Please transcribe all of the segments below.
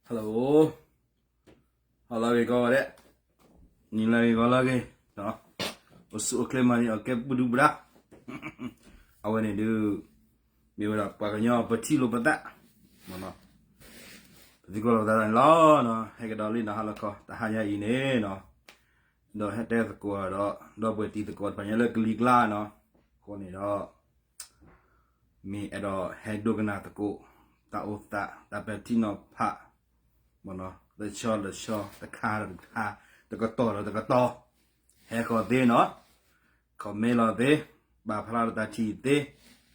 Hello, ဟါလၢအဂ့ၤကိးဂၤဒဲး, နံၤလၢအဂ့ၤဂီၤလၢအဂ့ၤ, အိၣ်ဆူၣ်အိၣ်ချ့မၤန့ၢ်အီၣ်ကဲပဒုၣ်ပဒါ, အဝဲန့ၣ်ဒုး မ့ၢ်ဝဲဒၣ်ပှၤကညီပထံၣ်လိာ်ပသး, ပသံကွၢ်လိာ်ပသးန့ၣ်လီၤ. ဟဲကဒီးလံနီၤ ဟါလီၤခီ တဟါညါအံၤန့ၣ်နီၤ, ဒီးဟဲတဲသကိးဒီး ဒီပုၢ်ဝဲၢ်တံၤသကိးတဖၣ်ညါလၢကလံၤကျါနီၤ, အဃိန့ၣ်ဒီး မ့ၢ်အဲၣ်ဒိးဟဲဒိကနၣ်သကိး တၢ်အိၣ်သး တၢ်ပဲာ်ထံနီၤဖး မ့ၢ်နီၤ, တဆီဒီးဆီ တခါဒီးတခါ, တကတီၢ်ဒီးတကတီၢ်, ဟဲဃီၤသ့နီၤ, comment လီၤသ့, ပာ်ဖျါဒီးတၢ်ထံၣ်သ့,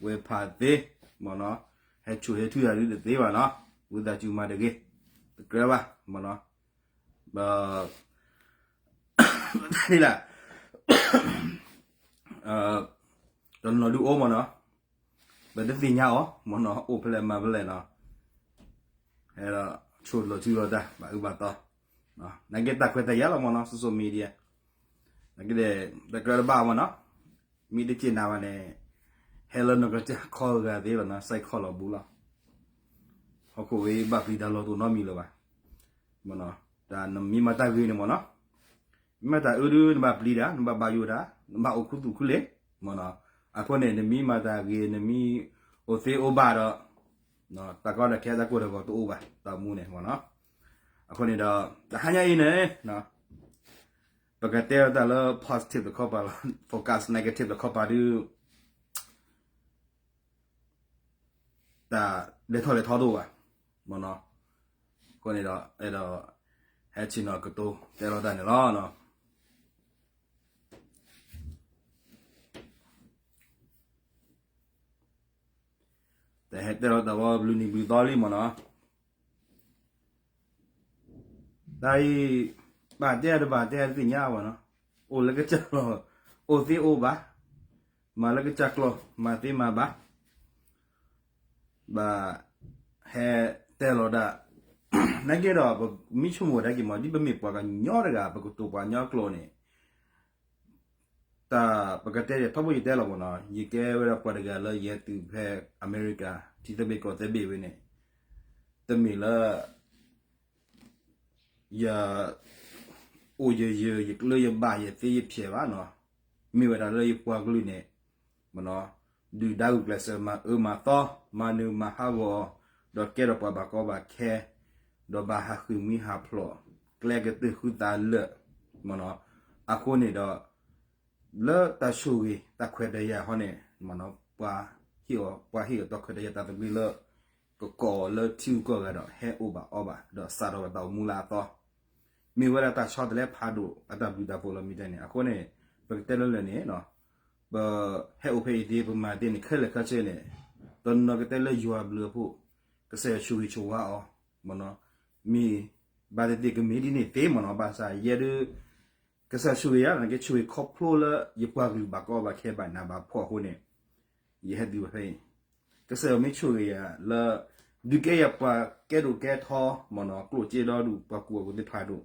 ဝဲဖးသ့, မ့ၢ်နီၤ, ဟဲဆိၣ်ဟဲထုတၢ်ဒုးတသ့ဘၣ်နီၤ, ဝံသးစူၤမၤတဂ့ၤ, တကြၢးဘၣ်, မ့ၢ်နီၤ, ဘၣ် ဒ်လဲၣ်, တနီၤဒုးအိၣ်မ့ၢ်နီၤ, ပတသ့ၣ်ညါအီၤ မ့ၢ်နီၤ, အိၣ်ဖဲလဲၣ်မၤဖဲလဲၣ်နီၤ, ဟဲဒီးဆိၣ်လီၤထုလီၤတၢ် ဘၣ်အၢဘၣ်သီ, နာ်က့တၢ်ခွဲးတၢ်ယာ်လီၤမ့ၢ်နီၤ, social media, နာ်က့ဒီး တကြၢးတဘၣ်မ့ၢ်နီၤ, မ့ၢ်တစ့ၢ်နၤဘၣ်န့ၣ် ဟဲလၢနီၢ်ကစၢ်ခီဂၤသ့လီၤနီၤ, စဲးခီလီၤဘူးလီၤ, ဟီၣ်ခိၣ်ဝဲဘၣ်ပျံၤတၢ်လီၤတိၢ်နီတမံၤလၢၤဘၣ်, မ့ၢ်နီၤ, တၢ်နမ့ၢ်မၤတၢ်ဂ့ၤန့ၣ်မ့ၢ်နီၤ, မ့ၢ်မၤတၢ်အၢဒုး နဘၣ်ပျံၤတၢ် နဘၣ်ဘၣ်ယိၣ်တၢ် နဘၣ်အိၣ်ခူသူၣ်ခူလ့ၣ်, မ့ၢ်နီၤ, အဃိန့ၣ် နမ့ၢ်မၤတၢ်ဂ့ၤ နမ့ၢ်အိၣ်သ့အိၣ်ဘၣ်ဒီး တၢ်ကီတၢ်ခဲတၢ်ကိၢ်တၢ်ဂီၤတအိၣ်ဘၣ် တၢ်မူန့ၣ်မ့ၢ်နီၤ, အဃိန့ၣ်ဒီး တဟါညါအံၤန့ၣ် ပကတဲတၢ်လၢ positive တခီပၤလီၤ, focus negative တခီပၤဒုး တၢ်လဲၤထီၣ်လဲၤထီတအိၣ်ဘၣ်, မ့ၢ်နီၤ, အဃိန့ၣ်ဒီး အဲၣ်ဒိး ဟဲဆ့ၣ်နီၤကတိၤတဲလီၤတၢ်န့ၣ်လီၤ. တဟဲတဲလီၤတၢ်ဝဲဘျုးနံၤဘျုးသီလံမ့ၢ်နီၤ. တၢ်အံၤ ဘၣ်တဲတဘၣ်တဲတသ့ၣ်ညါဘၣ်နီၤ, အိၣ်လၢကစၢ်ကျီၢ် အိၣ်သ့အိၣ်ဘၣ်, မၤလၢကစၢ်ကျီၢ် မၤသ့မၤဘၣ်, ဘၣ်ဟဲတဲလီၤဒၣ်, နာ်က့ဒီး ပမ့ၢ်ဆိကမိၣ်ဒၣ်က့ၤမး ဒ်ပမ့ၢ်ပှၤကညီတဂၤ ပကတိၤပှၤကညီကျိာ်န့ၣ် တၢ်ပကတဲန့ၣ် ထီဘိယတဲလီၤမ့ၢ်နီၤ, ယကဲဝဲဒၣ်ပှၤတဂၤလၢယဟဲတုၤဖဲအမဲရကၤ ထံသဘ့ၣ်ကီၢ်သဘ့ၣ်ဝဲန့ၣ်, တမ့ၢ်လၢ ယ အိၣ်ယယၢၤ ယကျၢၤယဘၣ် ယသ့ယဖျဲၣ်ဘၣ်နီၤ, မ့ၢ်ဝဲဒၣ်လၢယပှၤကလုာ်န့ၣ် မ့ၢ်နီၤ, ဒုၣ်ဒါဂုာ်ကျဲးစၢးမၤအၢမၤသီ မၤနၢၤမၤဟးဂီၤအီၤ, ဒီးကဲထီၣ်ပှၤဘၣ်ကီဘၣ်ခဲ, ဒီးဘၣ်ဟးဃုာ်မှံဟးဖျိး ကျဲကတၢၢ်ဃုသးလၢာ်, မ့ၢ်နီၤ, အဃိန့ၣ်ဒီး လၢတၢ်ဆိၣ်ဂ့ၤတၢ်ခွဲးတၢ်ယာ်ဟီန့ၣ် မ့ၢ်နီၤ, ပှၤဟ့ၣ်အီၤ ပှၤဟ့ၣ်အီၤတၢ်ခွဲးတၢ်ယာ်တၢ်သဘျ့လၢ ကကိးအီၤလၢထံဂုၤကီၢ်ဂၤဒီး ဟဲအိၣ်ဘၣ်အီဘၣ် ဒီးစးထီၣ်ဘၣ်တၢ်အိၣ်မူလၢအသီ, မ့ၢ်ဝဲဒၣ်တၢ်ဆီတလဲဖးဒိၣ်အတၢ်ဘျုးတၢ်ဖှိၣ်လီၤမ့ၢ်တဲန့ၣ်. အဃိန့ၣ် ပကတဲလၢလၢာ်န့ၣ် ပဟဲအိၣ်ဖဲအံၤသ့ ပမၤသ့န့ၣ် ခဲလၢာ်ခဲဆ့န့ၣ် တနီၤကတဲလၢယွၤဘျုးအဖှိၣ် ကစၢ်ယွၤဆိၣ်ဂ့ၤဆိၣ်ဝါအီၤ မ့ၢ်နီၤ, မ့ၢ်ဘၣ်သ့ၣ်သ့ၣ်ကမ့ၢ်ဒ်န့ၣ်သ့ မ့ၢ်နီၤ, ဘၣ်ဆၣ်ယဲဒၣ် ကစၢ်ဆိၣ်ဂ့ၤယၤ နာ်က့ဆိၣ်ဂ့ၤခီဖျိလၢယပှၤကလုာ်ဘၣ်ကီဘၣ်ခဲဘၣ်နးဘၣ်ဖှီၣ်အဃိန့ၣ် ယဟဲတုၤဝဲဖဲအံၤ, ကစၢ်ယွၤမ့ၢ်ဆိၣ်ဂ့ၤယၤလၢ ဒုးကဲယၤပှၤကဲဒိၣ်ကဲထီ မ့ၢ်နီၤ, ကျိၣ်စ့ဒီဒူၣ် ပှၤကူၣ်ဘၣ်ကူၣ်သ့ဖးဒိၣ်,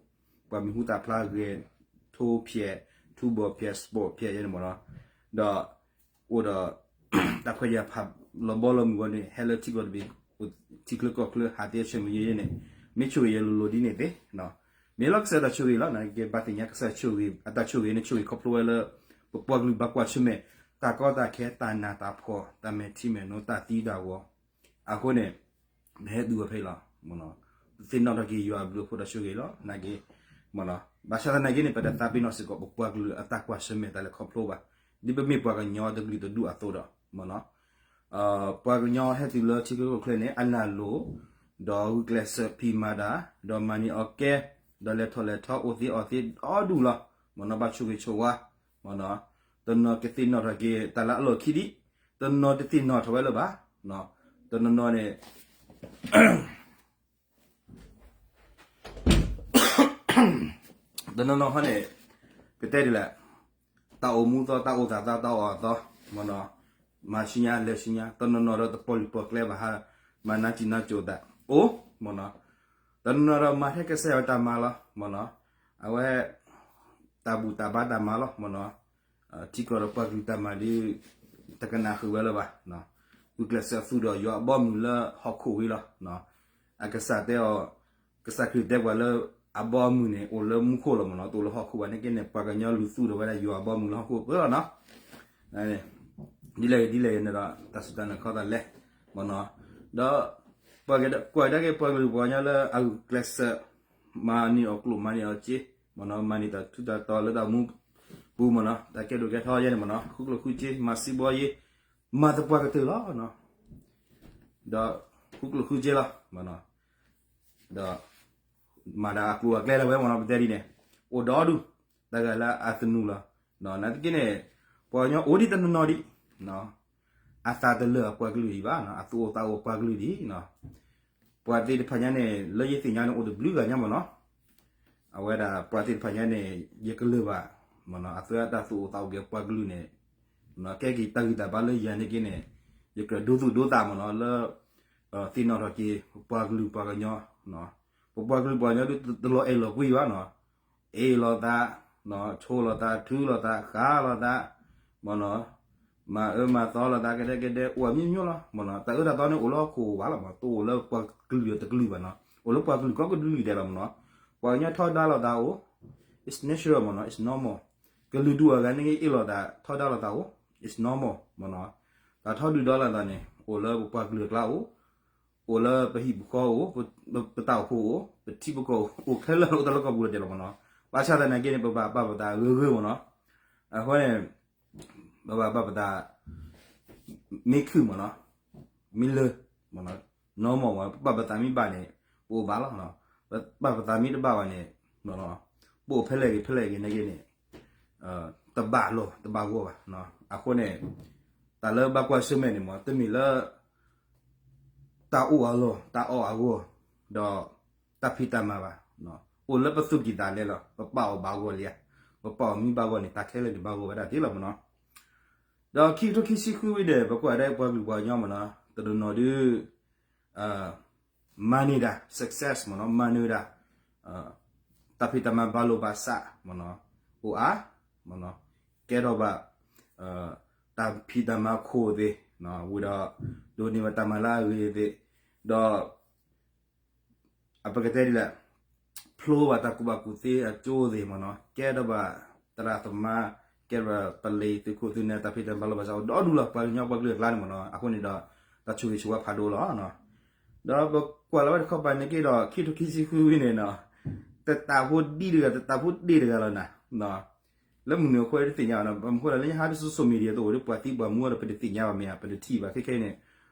ပှၤမံၤဟူသၣ်ဖျါဂဲၤ ထိဖျဲး ထူဘီၣ်ဖျဲး စပီးဖျဲးယဲန့ၣ်မ့ၢ်နီၤ, ဒီး အိၣ်ဒီး တၢ်ခွဲးတၢ်ယာ်ဖးလီၤဘီလီၤမုၢ်ဝဲန့ၣ် ဟဲလၢထံကီၢ်တဘ့ၣ် ထံချၢကီၢ်ချၢ ဟးသ့ဆၢမုၢ်ယဲန့ၣ် မ့ၢ်ဆိၣ်ဂ့ၤယဲလိၤလိၤဒ်န့ၣ်သ့, မ့ၢ်လီၤကစၢ်တၢ်ဆိၣ်ဂ့ၤလီၤ. နာ်က့ဘၣ်သ့ၣ်ညါကစၢ်ဆိၣ်ဂ့ၤ အတၢ်ဆိၣ်ဂ့ၤန့ၣ် ဆိၣ်ဂ့ၤခီဖျိဝဲလၢ ပပှၤကလုာ်ဘၣ်ကွၢ်ဆၢၣ်မဲာ် တၢ်ကီတၢ်ခဲ တၢ်နးတၢ်ဖှီၣ် တၢ်မဲာ်ထံမဲာ်နိ တၢ်သံတၢ်ဂီၤ အဃိန့ၣ် နဟဲတုၤဝဲဖဲအံၤလီၤ. သ့ၣ်နီၣ်ထီၣ်က့ၤယွၤအဘျုးအဖှိၣ်တၢ်ဆိၣ်ဂ့ၤလီၤ. နာ်က့ မ့ၢ်နီၤ, ဘၣ်ဆၣ်သနာ်က့န့ၣ် ပတသးပ့ၤနီၣ်စ့ၢ်ကီး ပပှၤကလုာ်အတၢ်ကွၢ်ဆၢၣ်မဲာ်တၢ်လဲၤခီဖျိဘၣ်. ဒ်ပမ့ၢ်ပှၤကညီတကလုာ်တဒူၣ်အသိးဒီး မ့ၢ်နီၤ, ပှၤကညီဟဲတုၤလၢထံချၢကီၢ်ချၢန့ၣ် အနၢ်လိၤ ဒီးဂုာ်ကျဲးစၢးဖံးမၤတၢ် ဒီးမၤန့ၢ်အီၣ်ကဲ ဒီးလဲၤထီၣ်လဲၤထီအိၣ်သ့အီၣ်သ့ဒီဒူၣ်လီၤ. မ့ၢ်နီၤ, ဘၣ်ဆိၣ်ဂ့ၤဆိၣ်ဝါ မ့ၢ်နီၤ, တနီၤကသ့ၣ်နီၣ်ထီၣ်က့ၤတၢ်လၢအလီၢ်ခံဒံး, တနီၤတသ့ၣ်နီၣ်ထီၣ်ဝဲလၢၤဘၣ်, တနီၤနီၤန့ၣ် တနီၤနီၤဟီန့ၣ် ကတဲဒ်လဲၣ်, တၢ်အိၣ်မူသီ တၢ်အိၣ်သးသီ တၢ်အီၣ်အသီ မ့ၢ်နီၤ, မၤဆူညါလဲၤဆူညါ, တနီၤနီၤဒီးတပီၢ်လုၢ်ပီၢ်ကျဲဘၣ်ဟး မၤနါစံၣ်နါစိၤသး အိၣ် မ့ၢ်နီၤ, တနီၤနီၤဒီးမၤထဲကစၢ်ယွၤတၢ်မၤလီၤ မ့ၢ်နီၤ, အဝဲ တၢ်ဘူၣ်တၢ်ဘါတၢ်မၤလီၤ မ့ၢ်နီၤ, ထံကီၢ်ဒီးပှၤကလုာ်တၢ်မၤဒ် တကနၣ်ဃုာ်ဝဲလၢၤဘၣ်, ဂုာ်ကျဲးစၢးသူၣ်ဒီးယွၤအဘီအမုၢ်လၢဟီၣ်ခိၣ်ဝံၤလီၤ, အကစၢ်တဲအီၤ ကစၢ်ခရံာ်တဲပှၤလၢအဘီအမုၢ်န့ၣ် အိၣ်လၢမူခိၣ်လီၤမ့ၢ်နီၤ, တအိၣ်လၢဟီၣ်ခိၣ်ဘၣ်န့ၣ်က့န့ၣ် ပှၤကညီလူၤသူၣ်ထီၣ်ဝဲဒၣ်ယွၤအဘီအမုၢ်လၢဟီၣ်ခိၣ်ပၢလီၤနီၤ. ဒ်လဲၣ်ဂ့ၤဒ်လဲၣ်ဂ့ၤန့ၣ်ဒီး တၢ်စူၢ်တၢ်နာ်ခီတၢ်လဲၤမ့ၢ်နီၤ, ဒီး ပှၤကကွၢ်ကဒါက့ၤပှၤကလုာ်ပှၤကညီလၢအဂုာ်ကျဲးစၢး မၤန့ၢ်အီၣ်ကျိၣ်မၤန့ၢ်အီၣ်စ့ မ့ၢ်နီၤ, မၤန့ၢ်တၢ်ထူးတၢ်တီၤလၢတၢ်မူပူၤမ့ၢ်နီၤ, တၢ်ကဲဒိၣ်ကဲထီယဲန့ၣ်မ့ၢ်နီၤ, ဃုကျိၣ်ဃုစ့ မၤစံးဘီယ့ မၤသပှၢ်ကတၢၢ်လီၤ. ဒီးဃုကျိၣ်ဃုစ့လီၤမ့ၢ်နီၤ, ဒီး မၤဒၣ်အကျိၤအကျဲလၢဝဲမ့ၢ်နီၤ, ပတဲဒ်န့ၣ် အိၣ်ဒီဒူၣ် တၢ်ဂၤလၢအသနူလီၤ. နာ်သက့န့ၣ် ပှၤကညီအိၣ်ဒံးတနီၤနီၤဒံး အသးတလၢာ်အပှၤကလုာ်ဒံးဘၣ်, အသူၣ်အိၣ်သးအိၣ်ပှၤကလုာ်ဒံး, ပှၤသ့ၣ်တဖၣ်ညါန့ၣ် လၢယသ့ၣ်ညါန့ၣ် အိၣ်တဘျုးဂၤညါမ့ၢ်နီၤ, အဝဲဒၣ်ပှၤသ့ၣ်တဖၣ်ညါန့ၣ် ယကလၢာ်ဘၣ် မ့ၢ်နီၤ, အသးတၢ်သူၣ်အိၣ်သးအိၣ်က့ၤပှၤကလုာ်န့ၣ် ကဲက့ၤတၢ်ဂံၢ်တၢ်ဘါလၢယၤန့ၣ်က့န့ၣ် ယကြၢးဒိသူၣ်ဒိသးမ့ၢ်နီၤ, လၢ သ့ၣ်နီၣ်ထီၣ်က့ၤ ပှၤကလုာ်ပှၤကညီ, ပပှၤကလုာ်ပှၤကညီဒုးတလီၤအဲၣ်လီၤကွံဘၣ်နီၤ, အ့ၣ်လိာ်သး, ဆိလိာ်သး, ထုလိာ်သး, ဃးလိာ်သး, မ့ၢ်နီၤ, မၤအၢမၤသီလိာ်သး ကဒဲကဒဲ အိၣ်အမျိုးမျိုးလီၤ, မ့ၢ်နီၤ, တၢ်အၢတၢ်သီန့ၣ် အိၣ်လၢဟီၣ်ခိၣ်ဘၣ်လီၤ, မ့ၢ်နီၤ, တအိၣ်လၢပှၤကလုာ်တကလုာ်ဘၣ်နီၤ, အိၣ်လၢပှၤကလုာ်ကိးကလုာ်ဒဲးလီၤ, မ့ၢ်နီၤ, ပှၤကညီထီဒါလိာ်သးအိၣ်, it's natural မ့ၢ်နီၤ, it's normal, ကလုာ်ဒူၣ်အဂၤန့ၣ် အ့ၣ်လိာ်သး ထီဒါလိာ်သးအိၣ်, it's normal မ့ၢ်နီၤ, တၢ်ထီဒုၣ်ဒီလိာ်သးန့ၣ် အိၣ်လၢပပှၤကလုာ်အကျါအိၣ်, အိၣ်လၢပဟံၣ်ပဃီအိၣ်, ပတၢ်အိၣ်ဖှိၣ်အိၣ်, ပထံပကီၢ်အိၣ်, အိၣ်ခဲလၢာ်အိၣ်တၢ်လၢကီၢ်ပူၤလီၤတဲလီၤမ့ၢ်နီၤ, ဘၣ်ဆၣ်သနာ်က့န့ၣ် ပဘၣ်ပာ်ပသးဂၢၢ်ဂၢၢ်မ့ၢ်နီၤ, အဃိန့ၣ် ပဘၣ်ပာ်ပသး မ့ၢ်ခုၣ်မ့ၢ်နီၤ, မ့ၢ်လၢ မ့ၢ်နီၤ, normal မ့ၢ် ပပာ်ပသးမ့ၢ်ဘၣ်န့ၣ် ပအိၣ်ဘၣ်လီၤ, ပပာ်ပသးမ့ၢ်တဘၣ်ဘၣ်န့ၣ် ပအိၣ်ဖဲလဲၣ်ဂ့ၤဖဲလဲၣ်ဂ့ၤန့ၣ်ဂ့ၤန့ၣ် တဘၣ်လီၤတဘၣ်ဂီၢ်ဘၣ်, အဃိန့ၣ် တၢ်လၢဘၣ်ကွၢ်ဆၢၣ်မဲာ်န့ၣ်မ့ၢ် တမ့ၢ်လၢ တၢ်အိၣ်အလီၢ်တၢ်အီၣ်အဂီၢ်, ဒီး တၢ်ဖံးတၢ်မၤဘၣ်, အိၣ်လၢပသူၣ်ကံၢ်သးလဲလီၤ, ပပာ်အီၤဘၣ်ဂီၢ်လံဧါ, ပပာ်အီၤမ့ၢ်ဘၣ်ဂီၢ်န့ၣ် တၢ်ခဲလၢာ်န့ၣ်ဘၣ်ဂီၢ်ဝဲဒၣ်သ့လီၤမ့ၢ်နီၤ, ဒီးခံကထိခံဆံဃုဝံၤန့ၣ် ပကွၢ်ဒၣ်ပှၤကလုာ်ပှၤကညီမ့ၢ်နီၤ တနီၤနီၤဒုး မၤန့ၢ်ဒၣ် success မ့ၢ်နီၤ, မၤန့ၢ်ဒၣ် တၢ်ဖံးတၢ်မၤဘၣ်လိာ်ဘၣ်စးမ့ၢ်နီၤ, အိၣ်အါ မ့ၢ်နီၤ, ကဲထီၣ်ဘၣ် တၢ်ဖံးတၢ်မၤခိၣ်သ့ၣ်, ဝံၤဒီး ဒိးန့ၢ်ဘၣ်တၢ်မၤလၢအဂ့ၤသ့ၣ်, ဒီး အပကတဲဒ်လဲၣ်, ဖျိဘၣ်တၢ်ကူၣ်ဘၣ်ကူၣ်သ့အကၠိသ့ၣ်မ့ၢ်နီၤ, ကဲထီၣ်ဘၣ်သရၣ်သမါ, ကဲထီၣ်ဘၣ်ပလံၤသုးခိၣ်သုးနၢၤ တၢ်ဖံးတၢ်မၤဘၣ်လိာ်ဘၣ်စးအိၣ်ဒီဒူၣ်လီၤ ပှၤကညီပှၤကလုာ်အကျါန့ၣ်မ့ၢ်နီၤ, အဃိန့ၣ်ဒီး တၢ်ဆိၣ်ဂ့ၤဆိၣ်ဝါဖးဒိၣ်လီၤ, ဒီးပကွၢ်လီၤဝဲတခီပၤန့ၣ်က့ဒီး ခံကထိခံဆံဃုဝံၤန့ၣ်နီၤ, တတၢ်ဖိဒံတဂၤ တတၢ်ဖိဒ့တဂၤလီၤနၤ လၢမနုၤအဃိတသ့ၣ်ညါဘၣ်နီၤ, မနုၤအဃိလဲၣ် လၢညါဟးဒီး social media တအိၣ်ဒီးပှၤသံပှၤမူဒီးပတသ့ၣ်ညါဘၣ်မ့ၢ်ဧါ, ပတထံၣ်ဘၣ်ခဲခဲအံၤန့ၣ်,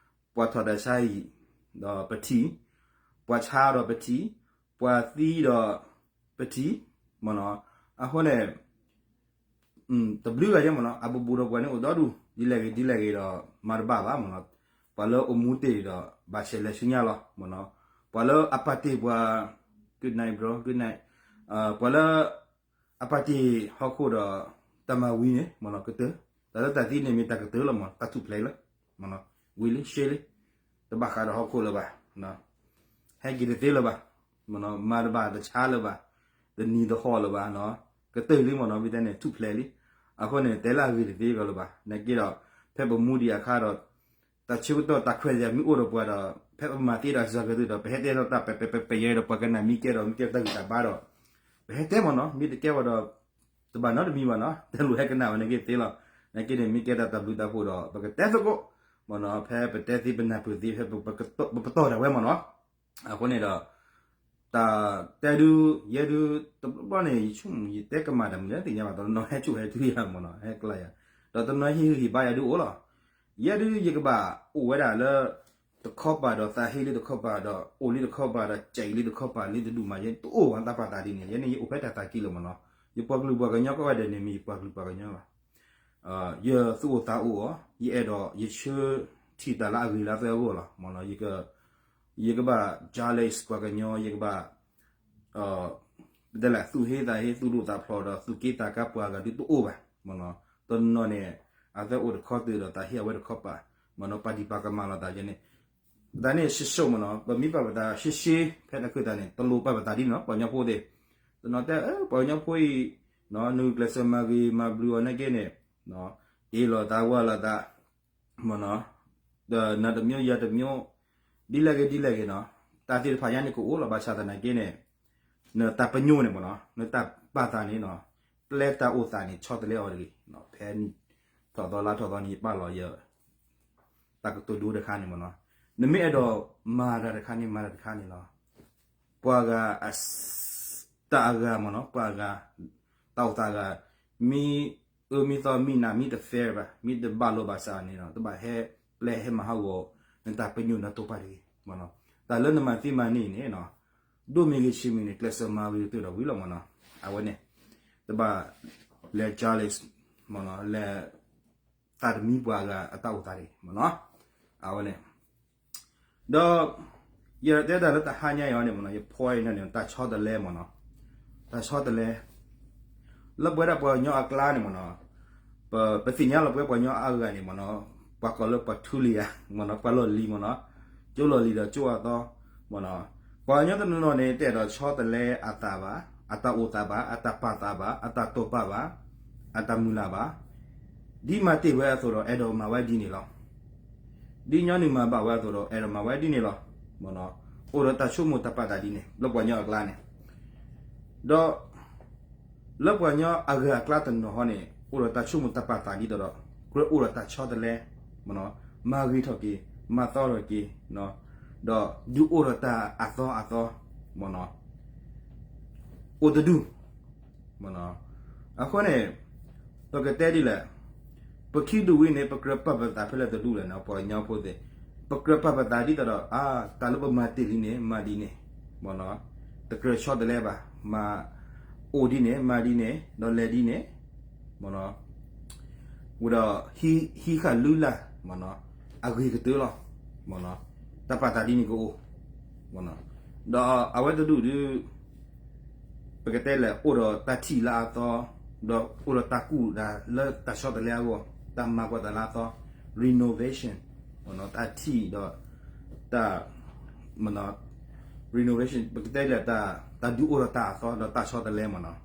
ပှၤထီၣ်တၢ်ဆါအံၤ ဒီးပထံၣ်, ပှၤဆါဒီးပထံၣ်, ပှၤသံဒီးပထံၣ်, မ့ၢ်နီၤ, အဃိန့ၣ် တဘျုးဂၤယဲမ့ၢ်နီၤ, အဘူးဘူးဒီးပှၤန့ၣ်အိၣ်ဒီဒူၣ် ဒ်လဲၣ်ဂ့ၤဒ်လဲၣ်ဂ့ၤဒီး မၤတဘၣ်ဘၣ်မ့ၢ်နီၤ, ပှၤလၢအိၣ်မူတ့ၢ်ဒီး ဘၣ်ဆဲးလဲၤဆူညါလီၤမ့ၢ်နီၤ, ပှၤလၢအပာ်တ့ၢ်ပှၤ good night bro good night, ပှၤလၢ အပာ်တ့ၢ်ဟီၣ်ခိၣ်ဒီး တၢ်မၤဝံၤန့ၣ် မ့ၢ်နီၤ ကတၢၢ်, တၢ်လၢတၢ်သံန့ၣ်မ့ၢ်တၢ်ကတၢၢ်လီၤမ့ၢ် တၢ်ထူၣ်ဖျဲးလၢ ဝံၤလံရှဲလံ, တဘၣ်ဃးဒီးဟီၣ်ခိၣ်လၢၤဘၣ်, ဟဲက့ၤတသ့လၢၤဘၣ်, မ့ၢ်နီၤ မၤတဘၣ်တဆါလၢၤဘၣ်, တနံၤတဟီၣ်လၢၤဘၣ်, ကတၢၢ်လံမ့ၢ်နီၤ မ့ၢ်တဲန့ၣ် ထူၣ်ဖျဲးလံ, အဃိန့ၣ် တဲလၢအဂ့ၤတသ့ကီးလၢၤဘၣ်, နာ်က့ဒီး ဖဲပမူဒံးအခါဒီး တၢ်ဆၢကတီၢ်တၢ်ခွဲးတၢ်ယာ်မ့ၢ်အိၣ်ဒီးပှၤဒီး ဖဲပမၤသ့ဒီးစှၤကတၢၢ်ဒီး ပဟဲတဲလီၤတၢ် ပပယဲဒီးပှၤကနၣ်မ့ၢ်ကဲဒီး မ့ၢ်ကဲတၢ်ဂံၢ်တၢ်ဘါဒီး ပဟဲတဲမ့ၢ်နီၤ, မ့ၢ်တကဲဝဲဒီး တဘၣ်နီတမံၤဘၣ်နီၤ, တလိၣ်ဟဲကနၣ်ဝဲန့ၣ်က့သ့လီၤ, နာ်က့န့ၣ် မ့ၢ်ကဲတၢ်တၢ်ဘျုးတၢ်ဖှိၣ်ဒီး ပကတဲသကိး, မ့ၢ်နီၤ ဖဲပတဲသ့ပနၢ်ပၢၢ်သ့ ဖဲပပတီၢ်ဒၣ်ဝဲမ့ၢ်နီၤ, အဃိန့ၣ်ဒီး တၢ်တဲဒုး ယဲဒုး တဘျီဘျီန့ၣ် ယဆိကမိၣ် ယတဲကမၣ်တၢ်မနုၤသ့ၣ်ညါဘၣ်, တနီၤဟဲဆူၣ်ဟဲဆူၣ်ယၤမ့ၢ်နီၤ, ဟဲကျါယၤ, ဒီးတနီၤဟ့ၣ်ဂံၢ်ဟ့ၣ်ဘါယၤဒုးအိၣ်လီၤ, ယဲဒုးယကဘၣ်အိၣ်ဝဲဒၣ်လၢ တခီပၤဒီးသးဟ့လံတခီပၤဒီး အိၣ်လံတခီပၤဒီး ကဲအံၤလံတခီပၤလံတဒူၣ်မး ယဲတအိၣ်ဝဲသးပာ်သးဒ်န့ၣ်, ယဲန့ၣ်ယအိၣ်ဖဲတၢ်သးကံၢ်လီၤမ့ၢ်နီၤ, ယပှၤကလုာ်ပှၤကညီကိးဂၤဒဲးန့ၣ်မ့ၢ်ယပှၤကလုာ်ပှၤကညီဘၣ် ယသူၣ်အိၣ်သးအိၣ်အီၤ, ယအဲၣ်ဒိးယဆၢထံၣ်တၢ်လၢအဂ့ၤလၢအသၢအဂီၢ်လီၤမ့ၢ်နီၤ, ယကဘၣ် jealous ပှၤကညီ, ယကဘၣ် ပတဲလဲၣ် သူၣ်ဟ့သးဟ့ သူၣ်ဒိၣ်သးဖျိးဒီး သူၣ်က့သးကါပှၤဂၤဒုးတအိၣ်ဘၣ်မ့ၢ်နီၤ, တနီၤန့ၣ် အသးအိၣ်တခီတၢၤဒီး သးဟ့အဝဲတခီပၤမ့ၢ်နီၤ, ပာ်ဒံးပာ်ကမၣ်လိာ်သးယဲန့ၣ်, ပသးန့ၣ် ရှဲရှဲမ့ၢ်နီၤ, ပမ့ၢ်ပာ်ပသးရှဲရှဲ ဖဲတၢ်ခၢၣ်သးန့ၣ် တလိၣ်ပာ်ပသးဒ်န့ၣ်နီၤ, ပှၤကညီဖိသ့ၣ်, တနီၤတဲ ပှၤကညီဖိအံၤ နဂုာ်ကျဲးစၢးမၤဂ့ၤမၤဘျုးအီၤနာ်က့န့ၣ် အ့ၣ်လိာ်သးဝါလိာ်သး မ့ၢ်နီၤ, ဒီးနၤတမျိုးယၤတမျိုး, ဒ်လဲၣ်ဂ့ၤဒ်လဲၣ်ဂ့ၤနီၤ, တၢ်သ့ၣ်တဖၣ်ညါန့ၣ်ကအိၣ်လီၤ. ဘၣ်ဆၣ်သနာ်က့န့ၣ် နတၢ်ပညိၣ်န့ၣ်မ့ၢ်နီၤ, နတၢ်ပာ်သးန့ၣ်နီၤ, ပျဲတၢ်အိၣ်သးန့ၣ် ဆီတလဲအီၤတဂ့ၤ. ဖဲနံၣ်ထီၣ်သီလါထီၣ်သီန့ၣ် ယပာ်လီၤယ တၢ်ကတိၤဒိတခါန့ၣ်မ့ၢ်နီၤ, နမ့ၢ်အဲၣ်ဒိးမၤတၢ်တခါန့ၣ် မၤတၢ်တခါန့ၣ်လီၤ. ပှၤဂၤ တၢ်အဂၤမ့ၢ်နီၤ, ပှၤဂၤ တၢ်အိၣ်သးဂၤ မ့ၢ်အၢမ့ၢ်သီ မ့ၢ်နးမ့ၢ်တ fair ဘၣ်, မ့ၢ်တဘၣ်လိာ်ဘၣ်စးန့ၣ်နီၤ, တဘၣ်ဟဲပျဲဟဲမၤဟးဂီၤ နတၢ်ပညိၣ်နတိာ်ပာ်တဂ့ၤမ့ၢ်နီၤ. တၢ်လၢနမၤသ့မၤန့ၢ်န့ၣ်နီၤ, ဒိၣ်မ့ၢ်ဂ့ၤဆံးမ့ၢ်ဂ့ၤန့ၣ် ကျဲးစၢးမၤဝံၤကတၢၢ်ဒီးဝံၤလီၤမ့ၢ်နီၤ. အဝဲန့ၣ် တဘၣ်လဲၤ jealous မ့ၢ်နီၤ, လဲၤ သးတမံပှၤဂၤအတၢ်အိၣ်သးတဂ့ၤမ့ၢ်နီၤ. အဝဲန့ၣ် ဒီး ယတဲတၢ်လၢတဟါညါအံၤန့ၣ်မ့ၢ်နီၤ, ယ point န့ၣ် တၢ်ဆီတလဲမ့ၢ်နီၤ, တၢ်ဆီတလဲ လၢပဝဲဒၣ်ပှၤကညီအကျါန့ၣ်မ့ၢ်နီၤ, ပ ပသ့ၣ်ညါလီၤပဝဲပှၤကညီအါဂၤန့ၣ်မ့ၢ်နီၤ, ပှၤကိးလၢပှၤထူလံၤဧါမ့ၢ်နီၤ, ပှၤလီၢ်လံၤမ့ၢ်နီၤ, ကၠိလီၢ်လံၤဒီးကၠိအသီမ့ၢ်နီၤ. ပှၤကညီတနီၤနီၤန့ၣ် တအဲၣ်ဒိးဆီတလဲအသးဘၣ်, အတၢ်အိၣ်သးဘၣ်, အတၢ်ပာ်သးဘၣ်, အတၢ်တိာ်ပာ်ဘၣ်, အတၢ်မုၢ်လၢ်ဘၣ် ဒ်မၤတ့ၢ်ဝဲအသိးဒီး အဲၣ်ဒိးမၤဝဲဒ်န့ၣ်လီၤ. ဒ်ညီနုၢ်မၤဘၣ်ဝဲအသိးဒီး အဲၣ်ဒိးမၤဝဲဒ်န့ၣ်လီၤမ့ၢ်နီၤ. အိၣ်ဒီးတၢ်ဆိကမိၣ်တၢ်ပာ်သးဒ်န့ၣ် လၢပှၤကညီအကျါန့ၣ်, ဒီး လၢပှၤကညီအဂၤအကျါတနီၤဟီန့ၣ် အိၣ်ဒီးတၢ်ဆိကမိၣ်တၢ်ပာ်သးဒ်သိးဒီး ကြၢးအိၣ်ဒီးတၢ်ဆီတလဲမ့ၢ်နီၤ, မၤဂ့ၤထီၣ်က့ၤ မၤသီထီၣ်က့ၤ, ဒီးဒုးအိၣ်ဒီးတၢ်အသီအသီမ့ၢ်နီၤ, အိၣ်တဒူၣ်မ့ၢ်နီၤ. အဃိန့ၣ် ပကတဲဒ်လဲၣ်, ပခံဒူၣ်ဝံၤန့ၣ် ပကြၢးပာ်ပသးဖဲလဲၣ်တဒူၣ်လဲၣ်နီၤ, ပှၤကညီဖိသ့ၣ်, ပကြၢးပာ်ပသးဒ်သိးဒီး အါ တၢ်လၢပမၤတ့ၢ်လံန့ၣ် မၤဒ်န့ၣ်မ့ၢ်နီၤ, တကြၢးဆီတလဲဘၣ်, မၤ အိၣ်ဒ်န့ၣ် မၤဒ်န့ၣ် ဒီးလဲၤဒ်န့ၣ်မ့ၢ်နီၤ, ဝံၤဒီး ဟံးဃာ်လုၢ်လၢ်မ့ၢ်နီၤ, အဂ့ၤကတၢၢ်လီၤမ့ၢ်နီၤ, တၢ်ပာ်သးဒ်န့ၣ်ကအိၣ် ဒီးအဝဲတဒူၣ်ဒုး ပကတဲလဲၣ် အိၣ်ဒီးတၢ်ထံၣ်လၢအသီ, ဒီးအိၣ်ဒီးတၢ်ကူၣ်တၢ်လၢတၢ်ဆီတလဲအဂီၢ်, တၢ်မၤကွၢ်တၢ်လၢအသီ, renovation တၢ်ထံၣ်ဒီး တၢ် renovation ပကတဲလဲၣ် တၢ်ဒုးအိၣ်ဒီးတၢ်အသီဒီးတၢ်ဆီတလဲမ့ၢ်နီၤ,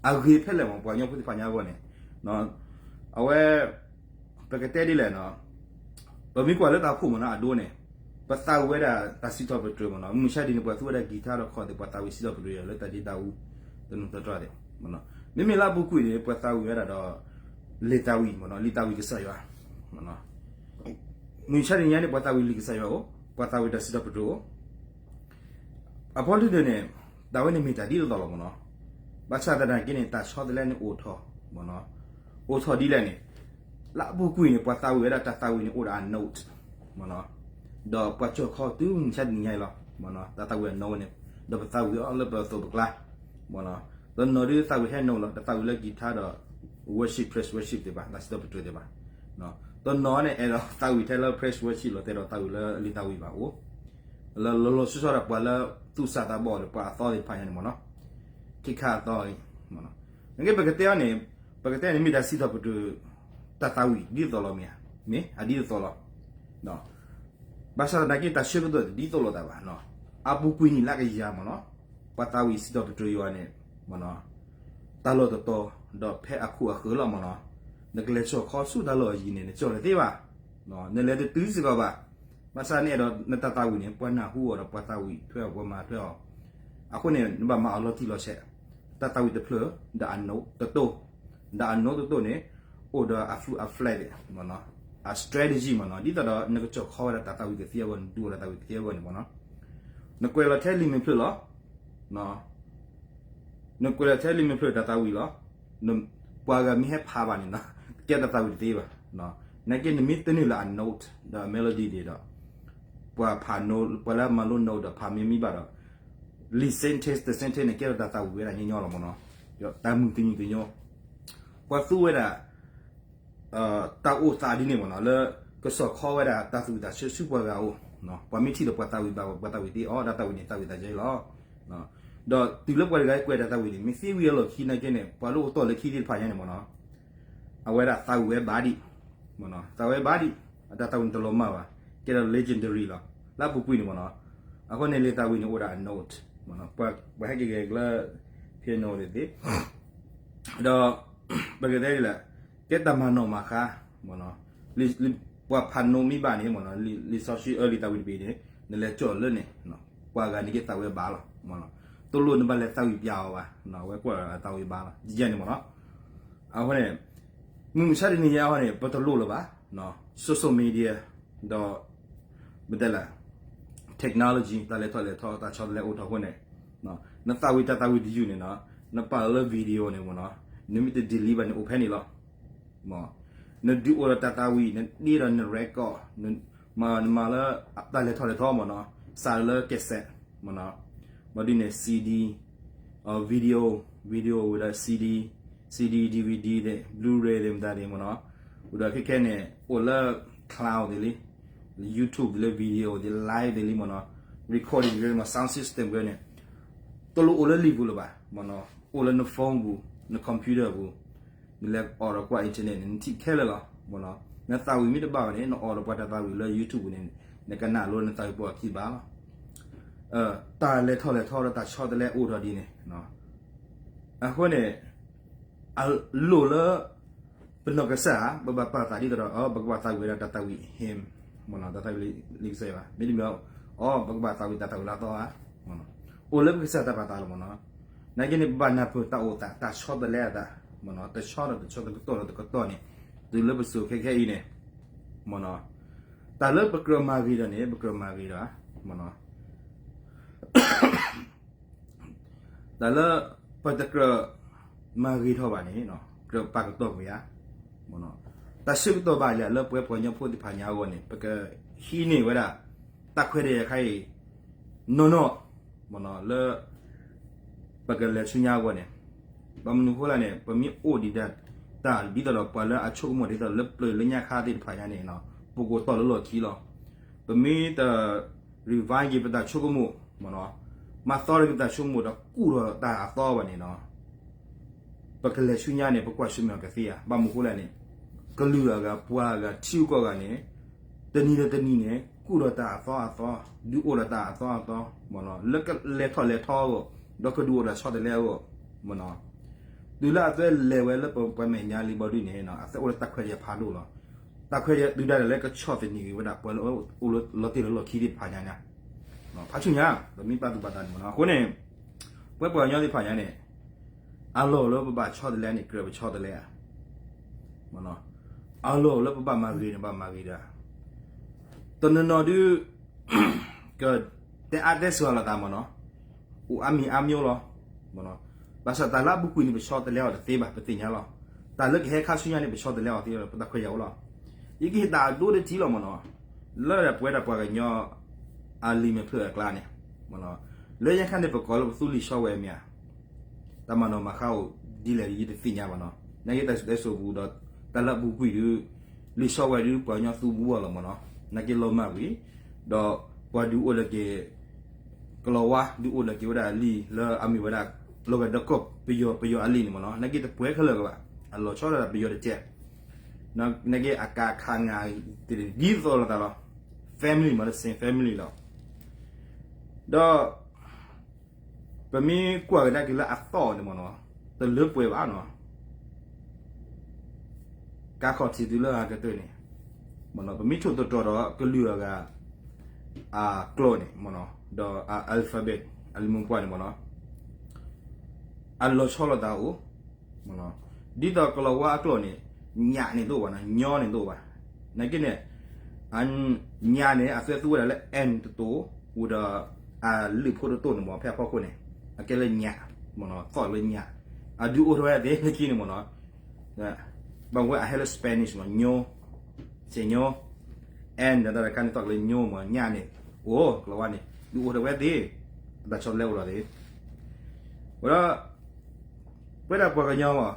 အဂ့ၤဖဲလဲၣ်မ့ၢ် ပှၤကညီဖိသ့ၣ်တဖၣ်ညါအဂီၢ်န့ၣ်, အဝဲ ပကတဲဒ်လဲၣ်နီၤ, ပမ့ၢ်ကွၢ်လၢတၢ်အိၣ်ဖှိၣ်မ့ၢ်နီၤ အဒိန့ၣ်, ပသးဝံၣ်ဝဲဒၣ်တၢ်စံးထီၣ်ပတြၢၤမ့ၢ်နီၤ, မုၢ်ဆါဒ်န့ၣ် ပှၤသူဝဲဒၣ်ကံၤထါဒီးခီၣ်သ့ၣ် ပှၤသးဝံၣ်စံးထီၣ်ပတြၢၤလၢတၢ်ဒ့တၢ်အူ တနီၤတတြၢ်သ့ၣ်, မ့မ့ၢ်လၢအပူၤကွံာ်န့ၣ် ပှၤသးဝံၣ်ဝဲဒၣ်ဒီး လံာ်သးဝံၣ်မ့ၢ်နီၤ, လံာ်သးဝံၣ်ကစၢ်ယွၤ မုၢ်ဆါတနံၤညါန့ၣ် ပှၤသးဝံၣ်လံာ်ကစၢ်ယွၤအိၣ်, ပှၤသးဝံၣ်တၢ်စံးထီၣ်ပတြၢၤအိၣ်, အဖီတဒုန့ၣ် တၢ်ဝဲန့ၣ်မ့ၢ်တၢ်ဒ်သိးသိးလီၤမ့ၢ်နီၤ, ဘၣ်ဆၣ်သနာ်က့န့ၣ် တၢ်ဆီတလဲန့ၣ်အိၣ်ထီၣ်မ့ၢ်နီၤ, အိၣ်ထီၣ်ဒ်လဲၣ်န့ၣ်, လၢအပူၤကွံာ်န့ၣ် ပှၤသးဝံၣ်ဝဲဒၣ်တၢ်သးဝံၣ်န့ၣ်အိၣ်ဒီးအ note မ့ၢ်နီၤ, ဒီးပှၤကၠီၣ်ခီတုၤမုၢ်ဆါတနံၤညါအံၤလီၤမ့ၢ်နီၤ, တၢ်သးဝံၣ်အ note န့ၣ်, ဒီးပသးဝံၣ်အီၤလၢပသိးပကျါ မ့ၢ်နီၤ, တနီၤဒုးသးဝံၣ်ဟဲ note လီၤ, တသးဝံၣ်လၢကံၤထါဒီး worship, praise worship သ့ၣ်တဖၣ်, တၢ်စံးထီၣ်ပတြၢၤသ့ၣ်တဖၣ်, တနီၤန့ၣ် အဲၣ်ဒိးသးဝံၣ်ထဲလၢ praise worship လီၤ, တအဲၣ်ဒိးသးဝံၣ်လၢလံာ်သးဝံၣ်ဘၣ်အိၣ်, လၢလီၤလီၤဆီဆီဒၣ်ပှၤလၢသူၣ်စၢ်သးဘီၣ်ဒီးပှၤအသီသ့ၣ်တဖၣ်ညါန့ၣ်မ့ၢ်နီၤ, ခံခါအသီအံၤ, နက့ပကတဲအီၤန့ၣ်, ပကတဲန့ၣ်မ့ၢ်တၢ်စံးထီၣ်ပတြၢၤ တၢ်သးဝံၣ်ဒ်သိးလီၤမ့ၢ်ဧါ, မ့ၢ်အဒ်သိးလီၤ ဘၣ်ဆၣ်သနာ်က့ တၢ်ဆၢကတီၢ်တဒ်သိးလိာ်သးဘၣ်, အပူၤကွံာ်နံၣ်လါကယၤမ့ၢ်နီၤ, ပှၤသးဝံၣ်စံးထီၣ်ပတြၢၤယွၤန့ၣ်, တၢ်လီၢ်တတီၤ, ဒီးဖဲအခိၣ်အဃၢၤလီၤမ့ၢ်နီၤ, နကလဲၤကၠီၣ်ခီဆူတၢ်လီၢ်အယံၤန့ၣ် နကၠီၣ်တသ့ဘၣ်, နလဲၤတတုၤစ့ၢ်ကီးဘၣ်, ဘၣ်ဆၣ်နအဲၣ်ဒိးနတၢ်သးဝံၣ်န့ၣ် ပှၤနၢ်ဟူအီၤဒီးပှၤသးဝံၣ်ထွဲအီၤ ပှၤမၤထွဲအီၤ, အဃိန့ၣ် နဘၣ်မၤအီၤလီၤတံၢ်လီၤဆဲး, တၢ်သးဝံၣ်တဖျၢၣ် ဒီးအနိတတိၢ်, ဒီးအနိတတိၢ်န့ၣ် အိၣ်ဒီးအ full အ flag အ strategy မ့ၢ်နီၤ, ဒ်သိးဒီးနကကၠီၣ်ခီဝဲဒၣ်တၢ်သးဝံၣ်ကသ့အဂီၢ်န့ၣ်, ဒုးအိၣ်ဒီးတၢ်သးဝံၣ်ကသ့အဂီၢ်န့ၣ်မ့ၢ်နီၤ, နကွဲးလီၤထဲလံာ်မဲာ်ဖျၢၣ်လီၤ, နကွဲးလီၤထဲလံာ်မဲာ်ဖျၢၣ်တၢ်သးဝံၣ်လီၤ, ပှၤဂၤမ့ၢ်ဟဲဖးဘၣ်န့ၣ်နီၤ, ကဲတၢ်သးဝံၣ်တသ့ဘၣ်, နာ်က့နမ့ၢ်တန့ၢ်လၢအ note ဒီးအ melody ဒံးဒီး, ပှၤဖး note, ပှၤလၢအမၤလိ note ဒီးဖးမ့ၢ်မံဘၣ်ဒီး လံာ် sentence တ sentence န့ၣ် ကဲထီၣ်တၢ်သးဝံၣ်ဝဲဒၣ်ညီညီလီၤမ့ၢ်နီၤ, တၢ်မုၢ်တနံၤတညီ, ပှၤသူဝဲဒၣ် တၢ်အိၣ်သးဒ်န့ၣ်မ့ၢ်နီၤ, လၢကကၠီၣ်ခီဝဲဒၣ်တၢ်သူၣ်ဝံၣ်သးဆၢဆူပှၤဂၤအအိၣ်, ပှၤမ့ၢ်ထံၣ်ဒီးပှၤသးဝံၣ်ဘၣ်, ပှၤသးဝံၣ်သ့အီၤ, တၢ်သးဝံၣ်န့ၣ် သးဝံၣ်သးယဲလီၤ. ဒီးတုၤလၢပှၤတဂၤကွဲးတၢ်သးဝံၣ်န့ၣ် မ့ၢ်သ့ဝံၤအလီၢ်ခံနာ်က့န့ၣ် ပှၤလၢအိၣ်တီၢ်လၢခံသ့ၣ်တဖၣ်ညါန့ၣ်မ့ၢ်နီၤ, အဝဲဒၣ်သးဝံၣ်ဝဲဘၣ်ဒံး, သးဝံၣ်ဝဲဘၣ်ဒံး, အတၢ်သးဝံၣ်န့ၣ်တလီၤမၢ်ဘၣ်, ကဲဒီး legendary လီၤ, လၢအပူၤကွံာ်န့ၣ်မ့ၢ်နီၤ, အဃိန့ၣ်လံာ်သးဝံၣ်န့ၣ်အိၣ်ဒီးအ note, ပှၤဟဲက့ၤဂဲၤကျၢ piano သ့ၣ်သ့ၣ်, ဒီး ပကတဲဒ်လဲၣ်, ကဲတၢ်မၤနီၣ်မၤဃါ, ပှၤဖး note မ့ၢ်ဘၣ်န့ၣ်မ့ၢ်နီၤ, လံာ်စီဆှံအၢ လံာ်သးဝံၣ်တဘ့ၣ်န့ၣ် နလဲၤကၠီၣ်လၢန့ၣ်, ပှၤဂၤန့ၣ်က့ၤသးဝံၣ်ဘၣ်လီၤ. တလိၣ်နဘၣ်လဲၤသးဝံၣ်ပျၢ်အီၤဘၣ်, အဝဲကွၢ်သးဝံၣ်ဘၣ်လီၤ ယဲန့ၣ်မ့ၢ်နီၤ. အဃိန့ၣ် မုၢ်မဆါတနံၤညါအဃိန့ၣ် ပတလိၣ်လၢၤဘၣ် social media ဒီး မ့ၢ်တဲလဲၣ် technology တၢ်လဲၤထီၣ်လဲၤထီ တၢ်ဆီတလဲအိၣ်ထီၣ်အဃိန့ၣ် နသးဝံၣ်တၢ်သးဝံၣ်တယုၢ်န့ၣ်နီၤ, နပာ်လီၤလၢ video န့ၣ်မ့ၢ်နီၤ, နမ့ၢ်တ delete ဘၣ်န့ၣ် အိၣ်ဖဲန့ၣ်လီၤ. နဒုးအိၣ်ဒီးတၢ်သးဝံၣ် နဒ့ဒီးန record နမၤလၢ တၢ်လဲၤထီၣ်လဲၤထီမ့ၢ်နီၤ, စးလၢ cassette မ့ၢ်နီၤ, ဘၣ်ဒုးန့ၣ် CD, video, video ဝံၤဒီး CD, CD, DVD သ့ၣ် Blu-ray သ့ၣ်မတၤသ့ၣ်မ့ၢ်နီၤ, ဝံၤဒီးခဲခဲန့ၣ် အိၣ်လၢ cloud သ့ၣ်လံ, YouTube သ့ၣ်လၢ video သ့ၣ် live သ့ၣ်လံမ့ၢ်နီၤ, recording သ့ၣ်မ့ၢ် sound system သ့ၣ်န့ၣ် တလိၣ်အိၣ်လၢလံာ်ပူၤလၢၤဘၣ်မ့ၢ်နီၤ, အိၣ်လၢန phone ပူၤ န computer ပူၤ, နလဲၤအိးဒီးကွၢ် internet န့ၣ် နထံၣ်ခဲလၢာ်လီၤမ့ၢ်နီၤ. နသးဝံၣ်မ့ၢ်တဘၣ်ဘၣ်န့ၣ် နအိးဒီးပှၤတၢ်သးဝံၣ်လၢ YouTube ပူၤန့ၣ် နကနၣ်လိနသးဝံၣ်ပှၤခံဘၣ်လီၤ. တၢ်လဲၤထီၣ်လဲၤထီဒီးတၢ်ဆီတလဲအိၣ်ထီၣ်ဒ်န့ၣ် အဃိန့ၣ် အလိၣ်လၢ ပနီၢ်ကစၢ်ဧါ ပဘၣ်ပာ်သးဒ်သိးဒီး ပကဘၣ်သးဝံၣ်ဝဲဒၣ်တၢ်သးဝံၣ် hymn မ့ၢ်နီၤ, တၢ်သးဝံၣ်လၢကစၢ်ယွၤ မ့တမ့ၢ် အီ ပကဘၣ်သးဝံၣ်တၢ်သးဝံၣ်လၢအသီဧါ, အိၣ်လၢပကစၢ်တၢ်ပာ်သးလီၤမ့ၢ်နီၤ. နာ်က့န့ၣ် ပဘၣ်နၢ်ပၢၢ်တၢ်အိၣ်သး တၢ်ဆီတလဲအသး မ့ၢ်နီၤ, တဆီဒီးတဆီ တကတီၢ်ဒီးတကတီၢ်န့ၣ် တုၤလၢပစိၤခဲခဲအံၤန့ၣ် မ့ၢ်နီၤ, တၢ်လၢပကြၢးမၤဂ့ၤဒီးန့ၣ် ပကြၢးမၤဂ့ၤဒီး မ့ၢ်နီၤ တၢ်လၢ ပတကြၢးမၤဂ့ၤထီၣ်ဘၣ်န့ၣ် ကြၢးပာ်ကတီၢ်ကွံာ်ဧါ, တၢ်ဆၢကတီၢ်ဘၣ်လၢ လၢပဝဲပှၤကညီဖိသ့ၣ်တဖၣ်ညါအဂီၢ်န့ၣ် ပကဟံးန့ၢ်ဝဲဒၣ် တၢ်ခွဲးတၢ်ယာ်ခါအံၤ နီၢ်နီၢ် မ့ၢ်နီၤ လၢ ပကလဲၤဆူညါအဂီၢ်န့ၣ်, ဘၣ်မနုၤအဃိလဲၣ်န့ၣ် ပမ့ၢ်အိၣ်ဒံးဒၣ်တၢ်ဒ်သိးဒီးပှၤလၢအဆိကမိၣ်ဒ်သိးလၢပျၢၤလၢညါခါသ့ၣ်တဖၣ်ညါန့ၣ် ပကအိၣ်တီၢ်လၢလီၢ်ခံလီၤ. ပမ့ၢ်တ revive က့ၤပတၢ်ဆိကမိၣ် မ့ၢ်နီၤ, မၤသီထီၣ်က့ၤပတၢ်ဆိကမိၣ်ဒီးကူၣ်ထီၣ်တၢ်အသီဘၣ်န့ၣ်နီၤ, ပကလဲၤဆူညါန့ၣ် ပကွၢ်ဆၢၣ်မဲာ်အီၤကသ့ဧါ. ဘၣ်မနုၤအဃိလဲၣ်န့ၣ် ကလုာ်အဂၤ ပှၤအဂၤ ထံဂုၤကီၢ်ဂၤန့ၣ် တနံၤဒီးတနံၤန့ၣ် ကူၣ်ထီၣ်တၢ်အသီအသီ, ဒုးအိၣ်ဒီးတၢ်အသီအသီ, မ့ၢ်နီၤ, လၢကလဲၤထီၣ်လဲၤထီအဂီၢ်, ဒီးကဒုးအိၣ်ဒီးဆီတလဲအဂီၢ်, မ့ၢ်နီၤ, တုၤလၢအသုဝဲလဲၤဝဲလၢပှၤမဲာ်ညါလံဘီဒုန့ၣ် အသုဝဲအိၣ်လၢတၢ်ခွဲးတၢ်ယာ်ဖးဒိၣ်လီၤ. တၢ်ခွဲးတၢ်ယာ်တုၤဒၣ်လဲာ်လၢကဆီၣ်သနံးက့ၤဝဲဒၣ် ပှၤလၢအိၣ်လၢလီၤတံၢ်လီၤလီၢ်ခံသ့ၣ်တဖၣ်ညါန့ၣ် ဖးဆူညါ ပမ့ၢ်ပာ်သူၣ်ပာ်သးန့ၣ်မ့ၢ်နီၤ. အဃိန့ၣ် ပဝဲပှၤကညီသ့ၣ်တဖၣ်ညါန့ၣ် အလီၢ်လၢပဘၣ်ဆီတလဲန့ၣ် ကြၢးပဆီတလဲဧါ, မ့ၢ်နီၤ, အလီၢ်လၢပဘၣ်မၤဂ့ၤန့ၣ် ဘၣ်မၤဂ့ၤဒီး တနီၤနီၤဒုး ကတဲအါတဲစှၤလိာ်သးမ့ၢ်နီၤ, အိၣ်အါမံၤအါမျိၤလီၤ, မ့ၢ်နီၤ, ဘၣ်ဆၣ်တၢ်လၢအပူၤကွံာ်န့ၣ် ပဆီတလဲအီၤတသ့ဘၣ် ပသ့ၣ်ညါလီၤ. တၢ်လၢကဟဲခါဆူညါန့ၣ် ပဆီတလဲအီၤသ့ ပတၢ်ခွဲးယာ်အိၣ်လီၤ. ယကဟ့ၣ်တၢ်အဒိတထံလီၤမ့ၢ်နီၤ, လၢပဝဲဒၣ်ပှၤကညီ အလံာ်မဲာ်ဖျၢၣ်အကျါန့ၣ်, မ့ၢ်နီၤ, လၢညါခါန့ၣ် ပကိးလၢပသူလံာ်ဆီဝဲမ့ၢ်ဧါ, တၢ်မၤနီၣ်မၤဃါအိၣ်ဒ်လဲၣ်ဒ်ယတသ့ၣ်ညါဘၣ်နီၤ. နာ်က့တၢ်စံၣ်တဲစိၤပူၤဒီး တၢ်လၢအပူၤကွံာ်ဒုး လံာ်ဆီဝဲဒုး ပှၤကညီသူဘူးအီၤလီၤမ့ၢ်နီၤ. နာ်က့လီၤမၢ်ကွံာ်, ဒီးပှၤဒုးအိၣ်လၢက့ၤ ကလီၤဝါ ဒုးအိၣ်လၢက့ၤဝဲဒၣ်အလံာ်လၢအမ့ၢ်ဝဲဒၣ် လီၤဂာ်ဒီးကီၢ်ပယီၤ ပယီၤအလံာ်န့ၣ်မ့ၢ်နီၤ, နာ်က့တပှဲၤခဲလၢာ်ကဘၣ်, အလီၤဆီဒၣ်ပယီၤတကဲး, နာ်က့အကးခးငါ ဒ်သိးလိာ်သးလီၤ, family မ့ၢ် the same family လီၤ. ဒီး ပမ့ၢ်ကွၢ်ကဒါက့ၤလၢအသီၣ်န့ၣ်မ့ၢ်နီၤ, တလၢပှဲၤဘၣ်နီၤ. ကါခီၣ်ထံးတုၤလၢအကတၢၢ်န့ၣ်, ပမ့ၢ်ထိၣ်သတြီၤဒီးကလုာ်အဂၤ အကျိာ်န့ၣ်မ့ၢ်နီၤ, ဒီးအ alphabet အလံာ်မုၣ်ပှၢ်န့ၣ်မ့ၢ်နီၤ, အလီၤဆီလိာ်သးအိၣ်, ဒ်သိးကလီၤဝါအကျိာ်န့ၣ်, ညၣ်န့ၣ်တအိၣ်ဘၣ်နီၤ, ညီန့ၣ်တအိၣ်ဘၣ်. နာ်က့န့ၣ် ညၣ်န့ၣ် အသုသူဝဲဒၣ်လၢ N တတိၤ, ဝံၤဒီး အလုၢ်ဖိတတိၤန့ၣ်မ့ၢ် ဖဲအဖီခိၣ်န့ၣ် အကဲလၢညၣ်, မ့ၢ်နီၤ, သီၣ်လၢညၣ်, အဒုးအိၣ်ထီၣ်ဝဲသ့ၣ်လၢခံန့ၣ်မ့ၢ်နီၤ. ဘၣ်ဝဲအဟဲလၢ Spanish မ့ၢ် ညီ, ဆဲးညီ, N ဒီးတၢ်တခါန့ၣ် သီၣ်ကလၢညီမ့ၢ် ညၣ်န့ၣ်, အိၣ် ကလီၤဝါန့ၣ် ဒုးအိၣ်ထီၣ်ဝဲသ့ၣ်, အတၢ်ဆီတလဲအိၣ်လီၤသ့ၣ်. ဝဲဒီး ပဝဲဒၣ်ပှၤကညီမ့ၢ်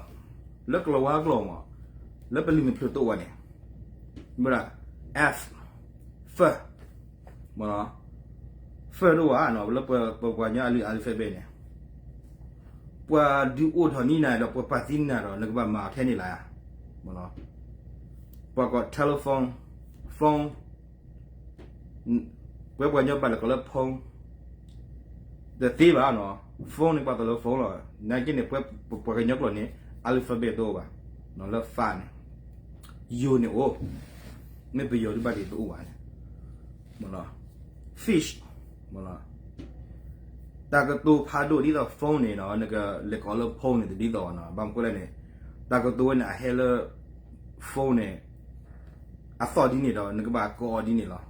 လၢကလီၤဝါကျိာ်မ့ၢ် လၢပလံာ်မဲာ်ဖျၢၣ်တအိၣ်ဘၣ်န့ၣ်, မ့ၢ်ဒၣ် F, ဖၢ, မ့ၢ်နီၤ, ဖၢတအိၣ်ဘၣ်နီၤ, လၢပပှၤကညီအလံာ် alphabet န့ၣ်, ပှၤဒုးအိၣ်ထီၣ်န့ၢ်နၤဒီး ပှၤပာ်သံန့ၢ်နၤဒီး နကဘၣ်မၤအီၤထဲန့ၣ်လီၤ, မ့ၢ်နီၤ. ပှၤကိး telephone, phone ပဝဲပှၤကညီဘၣ်လဲၤကိးလၢ phone, တသ့ဘၣ်နီၤ, phone န့ၣ် ပှၤသိၣ်လၢ phone လီၤ. နာ်က့န့ၣ် ပှၤကညီကျိာ်န့ၣ် alphabet တအိၣ်ဘၣ်, လၢ fa န့ၣ်, ယိၤန့ၣ်အိၣ်, မ့ၢ်ပယီၤဒုးဘၣ်ဒံးတအိၣ်ဘၣ်, မ့ၢ်နီၤ, fish, မ့ၢ်နီၤ, တၢ်ကတိၤဖးဒိၣ်ဒ်သိး phone န့ၣ်ဒီး နကလဲၤကိးလၢ phone န့ၣ်တဒ်သိးဘၣ်နီၤ. ဘၣ်မနုၤဃိလဲၣ်န့ၣ် တၢ်ကတိၤဝဲန့ၣ် အဟဲလၢ phone န့ၣ် အသီၣ်ဒ်န့ၣ်ဒီး နကဘၣ်ကိးအီၤဒ်န့ၣ်လီၤ.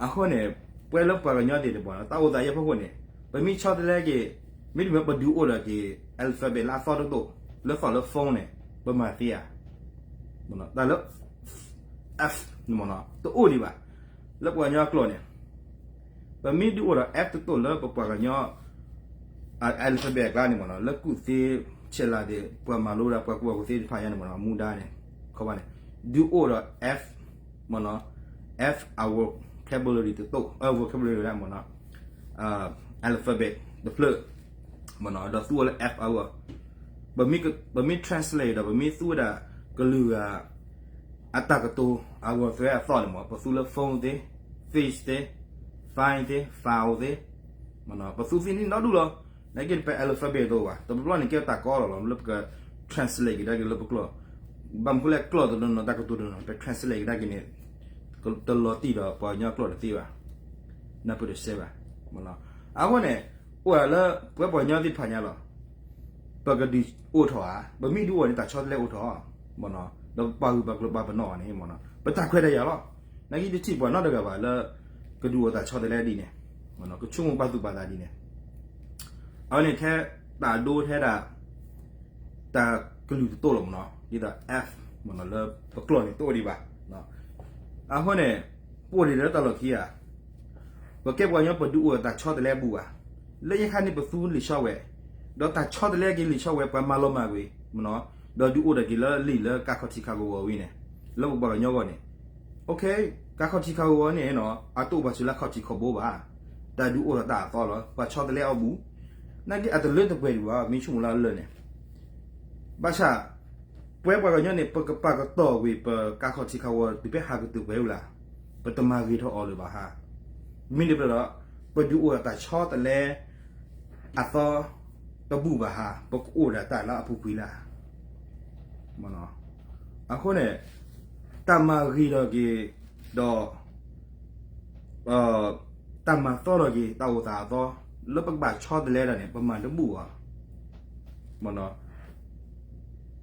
အဃိန့ၣ် ပှဲၤလၢပှၤကညီသ့ၣ်တဖၣ်နီၤ တၢ်အိၣ်သးယဲၢ်ဖီခိၣ်န့ၣ် ပမ့ၢ်ဆီတလဲက့ၤ မ့တမ့ၢ်ပဒုးအိၣ်ဒီးက့ၤ alphabet လၢအသီတတိၣ် လၢသီၣ်လၢ phone န့ၣ် ပမၤသ့ဧါ. တၢ်လၢ F တအိၣ်ဒံးဘၣ်. လၢပှၤကညီအကျိာ်န့ၣ် ပမ့ၢ်ဒုးအိၣ်ဒီး F တတိၣ်လၢပပှၤကညီ alphabet အကျါန့ၣ်မ့ၢ်နီၤ လၢကူၣ်သ့ဆဲးလၤသ့ၣ် ပှၤမၤလိဒၣ် ပှၤကူၣ်ဘၣ်ကူၣ်သ့တဖၣ်ညါန့ၣ်မ့ၢ်နီၤ မူဒါန့ၣ် ခီဘၣ်န့ၣ် ဒုးအိၣ်ဒီး F မ့ၢ်နီၤ F အ vocabulary တတိၣ် vocabulary ဝဲဒၣ်မ့ၢ်နီၤ alphabet တဖျၢၣ် မ့ၢ်နီၤ ဒီးသူအီၤလၢ F အဂီၢ် ပမ့ၢ် translate ဒီး ပမ့ၢ်သူဝဲဒၣ်ကလုာ်ဂၤ အတၢ်ကတိၤ အဂီၤသွဲအသီၣ်န့ၣ်မ့ၢ် ပသူလၢ phone သ့, fish သ့, fine သ့, file သ့, ပသူသ့န့ၣ်ဒီဒူၣ်လီၤ. နာ်က့န့ၣ် ပ alphabet တအိၣ်ဘၣ် တဘျီဘျီန့ၣ် ကဲတၢ်ကီလီၤလီၤ လၢပက translate က့ၤဒၣ်က့ၤလၢပကျိာ်, ဘၣ်မနုၤဃိလဲၣ် ကျိာ်တနီၤနီၤ တၢ်ကတိၤတနီၤနီၤ ပ translate က့ၤဒၣ်က့ၤန့ၣ် တလီၤတံၢ်ဒီးပှၤကညီကျိာ်တသ့ဘၣ်, နၢ်ပၢၢ်တစဲးဘၣ်. အဃိန့ၣ် အိၣ်ဒၣ်လၢပဝဲပှၤကညီသ့ၣ်တဖၣ်ညါလီၤ. ပကဒုးအိၣ်ထီၣ်ဧါ, ပမ့ၢ်ဒုးအိၣ်န့ၣ် တၢ်ဆီတလဲအိၣ်ထီၣ်, ဒီးပပာ်ဂုာ်ပာ်ကျိၤပာ်ပနီၣ်အီၤန့ၣ် ပတၢ်ခွဲးတၢ်ယာ်လီၤ. နာ်က့တထံၣ်ပှၤနီတဂၤဘၣ်လၢ ကဒုးအိၣ်တၢ်ဆီတလဲဒ်န့ၣ်, ကဆိကမိၣ်ပာ်သူၣ်ပာ်သးဒ်န့ၣ် အဝဲန့ၣ်ထဲတၢ်ဒိထဲဒၣ် တၢ်ကလုၢ်တတိၣ်လီၤမ့ၢ်နီၤ, ဒ်သိး F မ့ၢ်နီၤ လၢပကျိာ်န့ၣ်တအိၣ်ဒံးဘၣ်. အဃိန့ၣ် ပအိၣ်ဒံးလၢတၢ်လီၢ်ခံဧါ, ပကဲပှၤကညီပဒုးအိၣ်တၢ်ဆီတလဲအပူၤဘၣ်. လၢညါခါန့ၣ် ပသူလံာ်ဆီဝဲ, ဒီးတၢ်ဆီတလဲက့ၤလံာ်ဆီဝဲ ပှၤမၤလီၤမၢ်ကွံာ်မ့ၢ်နီၤ, ဒီးဒုးအိၣ်ထီၣ်က့ၤလၢလံာ်လၢကါခီၣ်ထံးခါကဝီၤဝံၤန့ၣ်, လၢပပှၤကညီအဂီၢ်န့ၣ် ကါခီၣ်ထံးခါကဝီၤန့ၣ်နီၤ အတအိၣ်ဘၣ်စၢၤလၢခီၣ်ထံးခီၣ်ဘိဘၣ်. တၢ်ဒုးအိၣ်ထီၣ်တၢ်အသီလီၤ ပှၤဆီတလဲအီၤပူၤ, နာ်က့အတလၢတပှဲၤဒံးဘၣ် မ့ၢ်ဆိကမိၣ်လၢအလၢာ်န့ၣ် ဘၣ်ဆၣ် ပဝဲပှၤကညီန့ၣ် ပကပာ်ကတီၢ်ကွံာ်ပကါခီၣ်ထံးခါကဝီၤ တုၤဖဲဟးကတုၤပှဲၤဝံၤလၢ်, ပတမၤဂ့ၤထီၣ်အီၤလၢၤဘၣ်ဟါ. မ့ၢ်န့ၣ်ဘျီဒီး ပဒုးအိၣ်ဒီးတၢ်ဆီတလဲ အသီတဘူၣ်ဘၣ်ဟါ ပကအိၣ်ဒၣ်တၢ်လၢအပူၤကွံာ်လၢ် အဃိန့ၣ် တၢ်မၤဂ့ၤထီၣ်က့ၤဒီး တၢ်မၤသီထီၣ်က့ၤ တၢ်အိၣ်သးအသီ လၢပကဘၣ်ဆီတလဲဒၣ်န့ၣ် ပမၤတဘူၣ်ဘၣ်.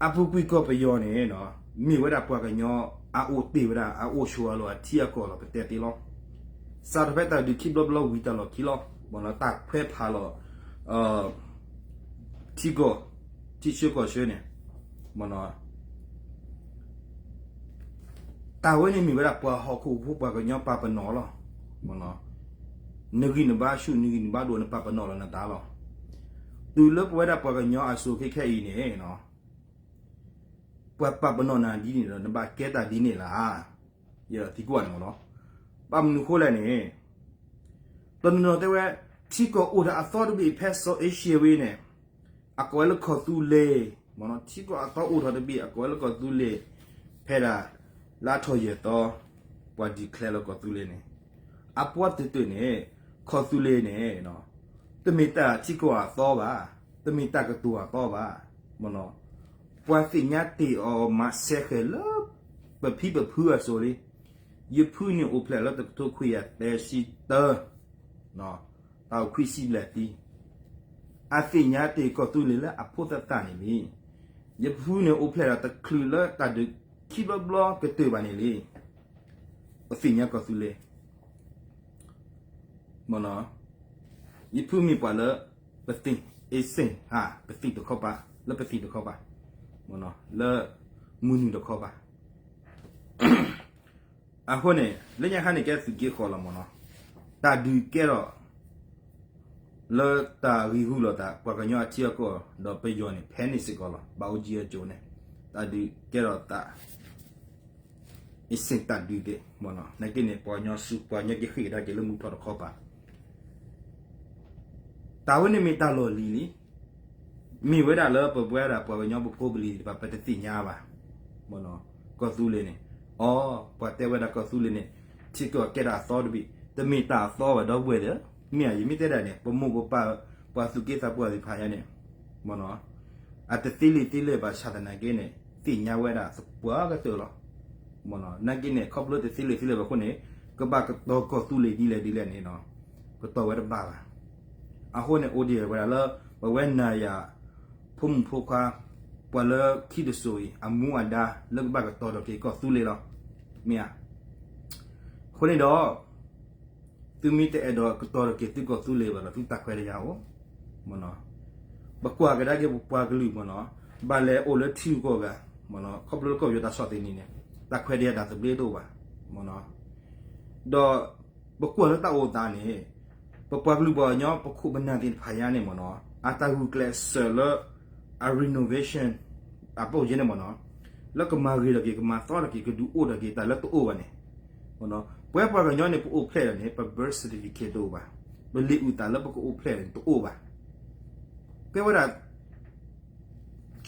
အပူၤကွံာ်ကီၢ်ပယီၤန့ၣ် မ့ၢ်ဝဲဒၣ်ပှၤကညီအအိၣ်တ့ၢ်ဝဲဒၣ် အအိၣ်ဆိးအလီၢ်အထံအကီၢ်လီၤ ပတဲသ့လီၤ. စးထီၣ်ဖဲတၢ်ဒုးခံဘျီဘျီဝံၤတၢ်လီၢ်ခံလီၤ မ့ၢ်နီၤ တၢ်ခွဲးဖးလီၤ ထံကီၢ် ထံဆၢကီၢ်ဆၢန့ၣ် မ့ၢ်နီၤ တၢ်ဝဲန့ၣ်မ့ၢ်ဝဲဒၣ်ပှၤဟီၣ်ခိၣ်ဖိပှၤကညီပာ်ပနီၣ်လီၤ. မ့ၢ်နီၤ နဂံၢ်နဘါဆူၣ် နဂံၢ်နဘါဒိၣ် နပာ်ပနီၣ်လီၤနသးလီၤ. တုၤလၢပဝဲဒၣ်ပှၤကညီအစိၤခဲခဲအံၤန့ၣ် ပှၤပာ်ပနီၣ်နၤဒ်န့ၣ်ဒီး နဘၣ်ကဲတၢ်ဒ်န့ၣ်လၢ်. ယဲဒၣ်သံကွၢ်န့ၣ်မ့ၢ်နီၤ ဘၣ်မနုၤဃိလဲၣ်န့ၣ် တနီၤနီၤတဲဝဲ ထံကီၢ်အိၣ်ဒီးအသီတဘ့ၣ်ဖဲစီၤအ့ရှံယါဝံၤန့ၣ် အကိးဝဲလၢကီၢ်သူလ့ၤ မ့ၢ်နီၤ ထံကီၢ်အသီအိၣ်ထီၣ်တဘ့ၣ် အကိးဝဲလၢကီၢ်သူလ့ၤ ဖဲဒၣ် လါထီၣ်ယဲၢ်သီ ပှၤ declare လၢကီၢ်သူလ့ၤန့ၣ် အပှၤတတၢၢ်န့ၣ် ကီၢ်သူလ့ၤန့ၣ် တမ့ၢ်တၢ်ထံကီၢ်အသီဘၣ်, တမ့ၢ်တၢ်ကတိၤအသီဘၣ်, မ့ၢ်နီၤ ပှၤသ့ၣ်ညါတ့ၢ်အီၤမၤစဲဃဲၤလၢ ပဖံပဖုအစိၤလံ. ယဖုန့ၣ်အိၣ်ဖျဲၣ်လၢတကထိခွံကယၤသၢဆံတၢ, တၢ်အိၣ်ခွံဆံဘျဲၣ်သံ, အသ့ၣ်ညါတ့ၢ်ကီၢ်သူလ့ၤလၢအဖိသၣ်သၣ်န့ၣ်လံ. ယဖုန့ၣ်အိၣ်ဖျဲၣ်ဒီးတချုးလၢတၢ်ဒုးခံဘျီဘျီကတၢၢ်ဘၣ်န့ၣ်လံ. ပသ့ၣ်ညါကီၢ်သူလ့ၤ မ့ၢ်နီၤ ယဖုမ့ၢ်ပှၤလၢ ပသ့ၣ် အ့စ့ၣ် ဟါ ပသ့ၣ်တခီပၤ လၢပသ့ၣ်တခီပၤ မ့ၢ်နီၤ လၢမုၢ်နုာ်တခီပၤ အဃိန့ၣ် လၢညါခါန့ၣ် ကဲသုးက့ဃီလီၤမ့ၢ်နီၤ တၢ်ဒုးကဲထီၣ် လၢတၢ်ဂံၢ်ဟူလိာ်သး ပှၤကညီအထံအကီၢ် ဒီးပယီၤန့ၣ် ဖဲန့ၣ်စ့ၢ်ကီးလီၤ ဘၣ်အိၣ်ကံအကၠိန့ၣ် တၢ်ဒုးကဲထီၣ်သး အ့စ့ၣ်တၢ်ဒုးသ့ၣ် မ့ၢ်နီၤ နာ်က့န့ၣ် ပှၤကညီစု ပှၤကညီက့ၤဃ့ၢ်ကဒါက့ၤလၢမုၢ်ထီၣ်တခီပၤ တၢ်ဝဲန့ၣ်မ့ၢ်တၢ်လီၢ်လံၤလံ, မ့ၢ်ဝဲဒၣ်လၢပဝဲဒၣ်ပှၤကညီပဖိပလံၤတဖၣ် ပတသ့ၣ်ညါဘၣ်, မ့ၢ်နီၤ ကီၢ်သူလ့ၤန့ၣ်, အိ, ပှၤတဲဝဲဒၣ်ကီၢ်သူလ့ၤန့ၣ် ထံကီၢ်ကဲဒၣ်အသီတဘ့ၣ်, တမ့ၢ်တၢ်အသီဘၣ်ဒီပုၢ်ဝဲၢ်သ့ၣ်ဧၢ, မ့ၢ်ဧါ ယမ့ၢ်တဲဒၣ်န့ၣ် ပမိၢ်ပပၢ် ပှၤသူၣ်က့သးပှၢ်သ့ၣ်တဖၣ်ညါန့ၣ်, မ့ၢ်နီၤ အတသ့လံာ်သ့လဲၢ်ဘၣ်ဆၣ်သနာ်က့န့ၣ် သ့ၣ်ညါဝဲဒၣ်သပှၢ်ကတၢၢ်လီၤ, မ့ၢ်နီၤ နာ်က့န့ၣ် ခီဖျိတသ့လံာ်သ့လဲၢ်ဘၣ်အဃိန့ၣ် ကဘၣ်ကတီၤကီၢ်သူလ့ၤဒ်လဲၣ်ဒ်လဲၣ်န့ၣ်နီၤ, ကတီၤဝဲတဘၣ်ဘၣ်, အဃိန့ၣ် အိၣ်ဒံးဝဲဒၣ်လၢ ပဝဲနၤယၤ ဖိမုၣ်ဖိခွါ ပှၤလၢခံတစိၤအံၤ အမူအဒါလၢကဘၣ်ကတီၤထီၣ်က့ၤကီၢ်သူလ့ၤလီၤ. မ့ၢ်ဧါ. အဃိန့ၣ်ဒီး သုမ့ၢ်တအဲၣ်ဒိးကတီၤထီၣ်က့ၤသုကီၢ်သူလ့ၤဘၣ်ဒီး သုတၢ်ခွဲးတၢ်ယာ်အိၣ် မ့ၢ်နီၤ. ပကွၢ်ကဒါက့ၤပပှၤကလုာ်မ့ၢ်နီၤ, ဘၣ်လဲၤအိၣ်လၢထံဂုၤကီၢ်ဂၤ မ့ၢ်နီၤ, ခီဖျိလၢကီၢ်ပယီၤတၢ်ဆီၣ်သနံးန့ၣ် တၢ်ခွဲးတၢ်ယာ်တၢ်သဘျ့တအိၣ်ဘၣ် မ့ၢ်နီၤ. ဒီးပကွၢ်လၢတၢ်အိၣ်သးန့ၣ် ပပှၤကလုာ်ပှၤကညီ ပခိၣ်ပနၢ်သ့ၣ်တဖၣ်ညါန့ၣ်မ့ၢ်နီၤ, အတၢ်ဂုာ်ကျဲးစၢးလၢ အ renovation အပိၣ်ယဲန့ၣ်မ့ၢ်နီၤ, လၢကမၤဂ့ၤထီၣ်က့ၤ ကမၤသီထီၣ်က့ၤ ကဒုးအိၣ်ထီၣ်က့ၤတၢ်လၢတအိၣ်ဘၣ်န့ၣ် ပဝဲပှၤကညီန့ၣ် ပအိၣ်ဖျဲၣ်ဒီးန့ၣ် ပ birth certificate တအိၣ်ဘၣ်, ပလံာ်အုၣ်သးလၢပကအိၣ်ဖျဲၣ်န့ၣ်တအိၣ်ဘၣ်. ကဲဝဲဒၣ်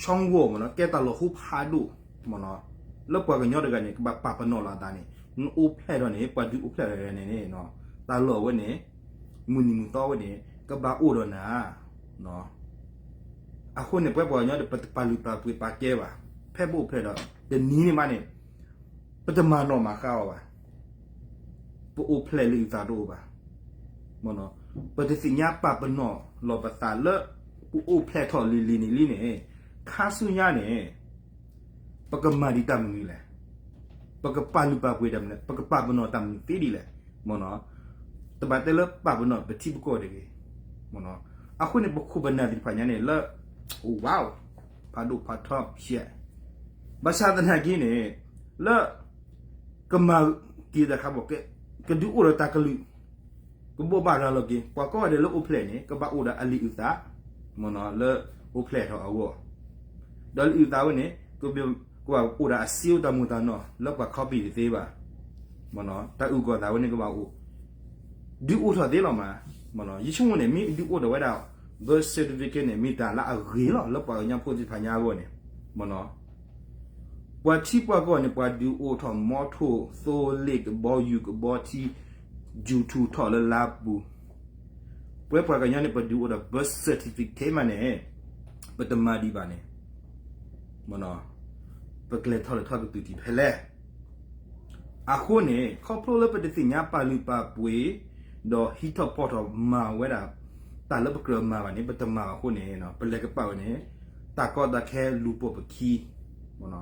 ဆီဝီၢ်မ့ၢ်နီၤ, ကဲတၢ်လီၢ်ဟိဖးဒိၣ်မ့ၢ်နီၤ, လၢပှၤကညီတဂၤန့ၣ် ကဘၣ်ပာ်ပနီၣ်လီၤအသးန့ၣ် နအိၣ်ဖျဲၣ်ထီၣ်န့ၣ် ပှၤဒုးအိၣ်ဖျဲၣ်ထီၣ်န့ၣ် တၢ်လီၢ်ဝဲန့ၣ် မုၢ်နံၤမုၢ်သီဝဲန့ၣ် ကဘၣ်အိၣ်ဒီးနၤ အဃိန့ၣ် ပဝဲပှၤကညီဒီး ပတပာ်လုၢ်ပာ်ပှ့ၤပာ်ကဲဘၣ်, ဖဲပအိၣ်ဖျဲၣ်ဒီး တနံၤန့ၣ်မးန့ၣ် ပတမၤနီၣ်မၤဃါအီၤဘၣ်. ပအိၣ်ဖျဲၣ်လံာ်အုၣ်သးတအိၣ်ဘၣ်. ပတသ့ၣ်ညါပာ်ပနီၣ်လီၤပသးလၢ ပအိၣ်ဖျဲၣ်ထီၣ်လံၤလံၤန့ၣ်လံန့ၣ်, ခါဆူညါန့ၣ် ပကမၤဒံးတၢ်မနုၤလဲၣ်. ပကပာ်လုၢ်ပာ်ပှ့ၤတၢ်မနုၤလဲၣ်, ပကပာ်ပနီၣ်တၢ်မနုၤသ့ဒ်လဲၣ်. မ့ၢ်နီၤ, တဘၣ်တဲလၢပာ်ပနီၣ်ပထံပကီၢ်တဂ့ၤ. မ့ၢ်နီၤ, အဃိန့ၣ် ပခိၣ်ပနၢ်သ့ၣ်တဖၣ်ညါန့ၣ်လၢ ဝါ, ဖးဒိၣ်ဖးထီဖျဲး, ဘၣ်ဆၣ်သနာ်က့န့ၣ် လၢ ကမၤက့ၤတၢ်ခါဘီၣ်, ကဒုးအိၣ်ဒီးတၢ်ကလုာ်, ကဘိးဘၣ်ရၤလီၤက့ၤ ပှၤကိးဂၤဒဲးလၢအိၣ်ဖျဲၣ်န့ၣ် ကဘၣ်အိၣ်ဒီးအလံာ်အုၣ်သး, မ့ၢ်နီၤ, လၢအိၣ်ဖျဲၣ်ထီၣ်အဂီၢ်, ဒီးလံာ်အုၣ်သးဝဲန့ၣ် ကဘၣ်အိၣ်ဒီးအစ့အိၣ်တၢ်မူၤတၢ်နီၢ် လၢပှၤ copy တသ့ဘၣ်, မ့ၢ်နီၤ, တၢ်အုၣ်ကီၤသးဝဲန့ၣ်ကဘၣ်အိၣ်, ဒုးအိၣ်ထီၣ်သ့လီၤမး, မ့ၢ်နီၤ, ယဆိကမိၣ်န့ၣ် မ့ၢ်ဒုးအိၣ်ထီၣ်ဝဲဒၣ် birth certificate န့ၣ် မ့ၢ်တၢ်လၢအဂ့ၤလီၤ လၢပှၤကညီဖိသ့ၣ်တဖၣ်ညါအဂီၢ်န့ၣ်, မ့ၢ်နီၤ ပှၤထံပှၤကီၢ်န့ၣ် ပှၤဒုးအိၣ်ထီၣ်မီထိၣ် သိလ့ၣ် ကဘီယူၤ ကဘီထံ ယူၤထူၣ်ထီၣ်လၢလါပူၤ, ပဝဲပှၤကညီန့ၣ် ပဒုးအိၣ်ဒီး birth certificate မးန့ၣ် ပတမၤဒံးဘၣ်န့ၣ်, မ့ၢ်နီၤ, ပကလဲၤထီၣ်လဲၤထီၣ်ကတုၤထံးဖဲလဲၣ်. အဃိန့ၣ် ခီဖျိလၢပတသ့ၣ်ညါပာ်လုၢ်ပာ်ပှ့ၤ ဒီးဟံးထီၣ်ဖီၣ်ထီၣ်မၤဝဲဒၣ် တၢ်လၢပကြၢးမၤဘၣ်န့ၣ် ပတမၤဘၣ်အဃိန့ၣ် ပလဲၤကပာ်ဝဲန့ၣ် တၢ်ကီတၢ်ခဲလူၤပိာ်ပခံ,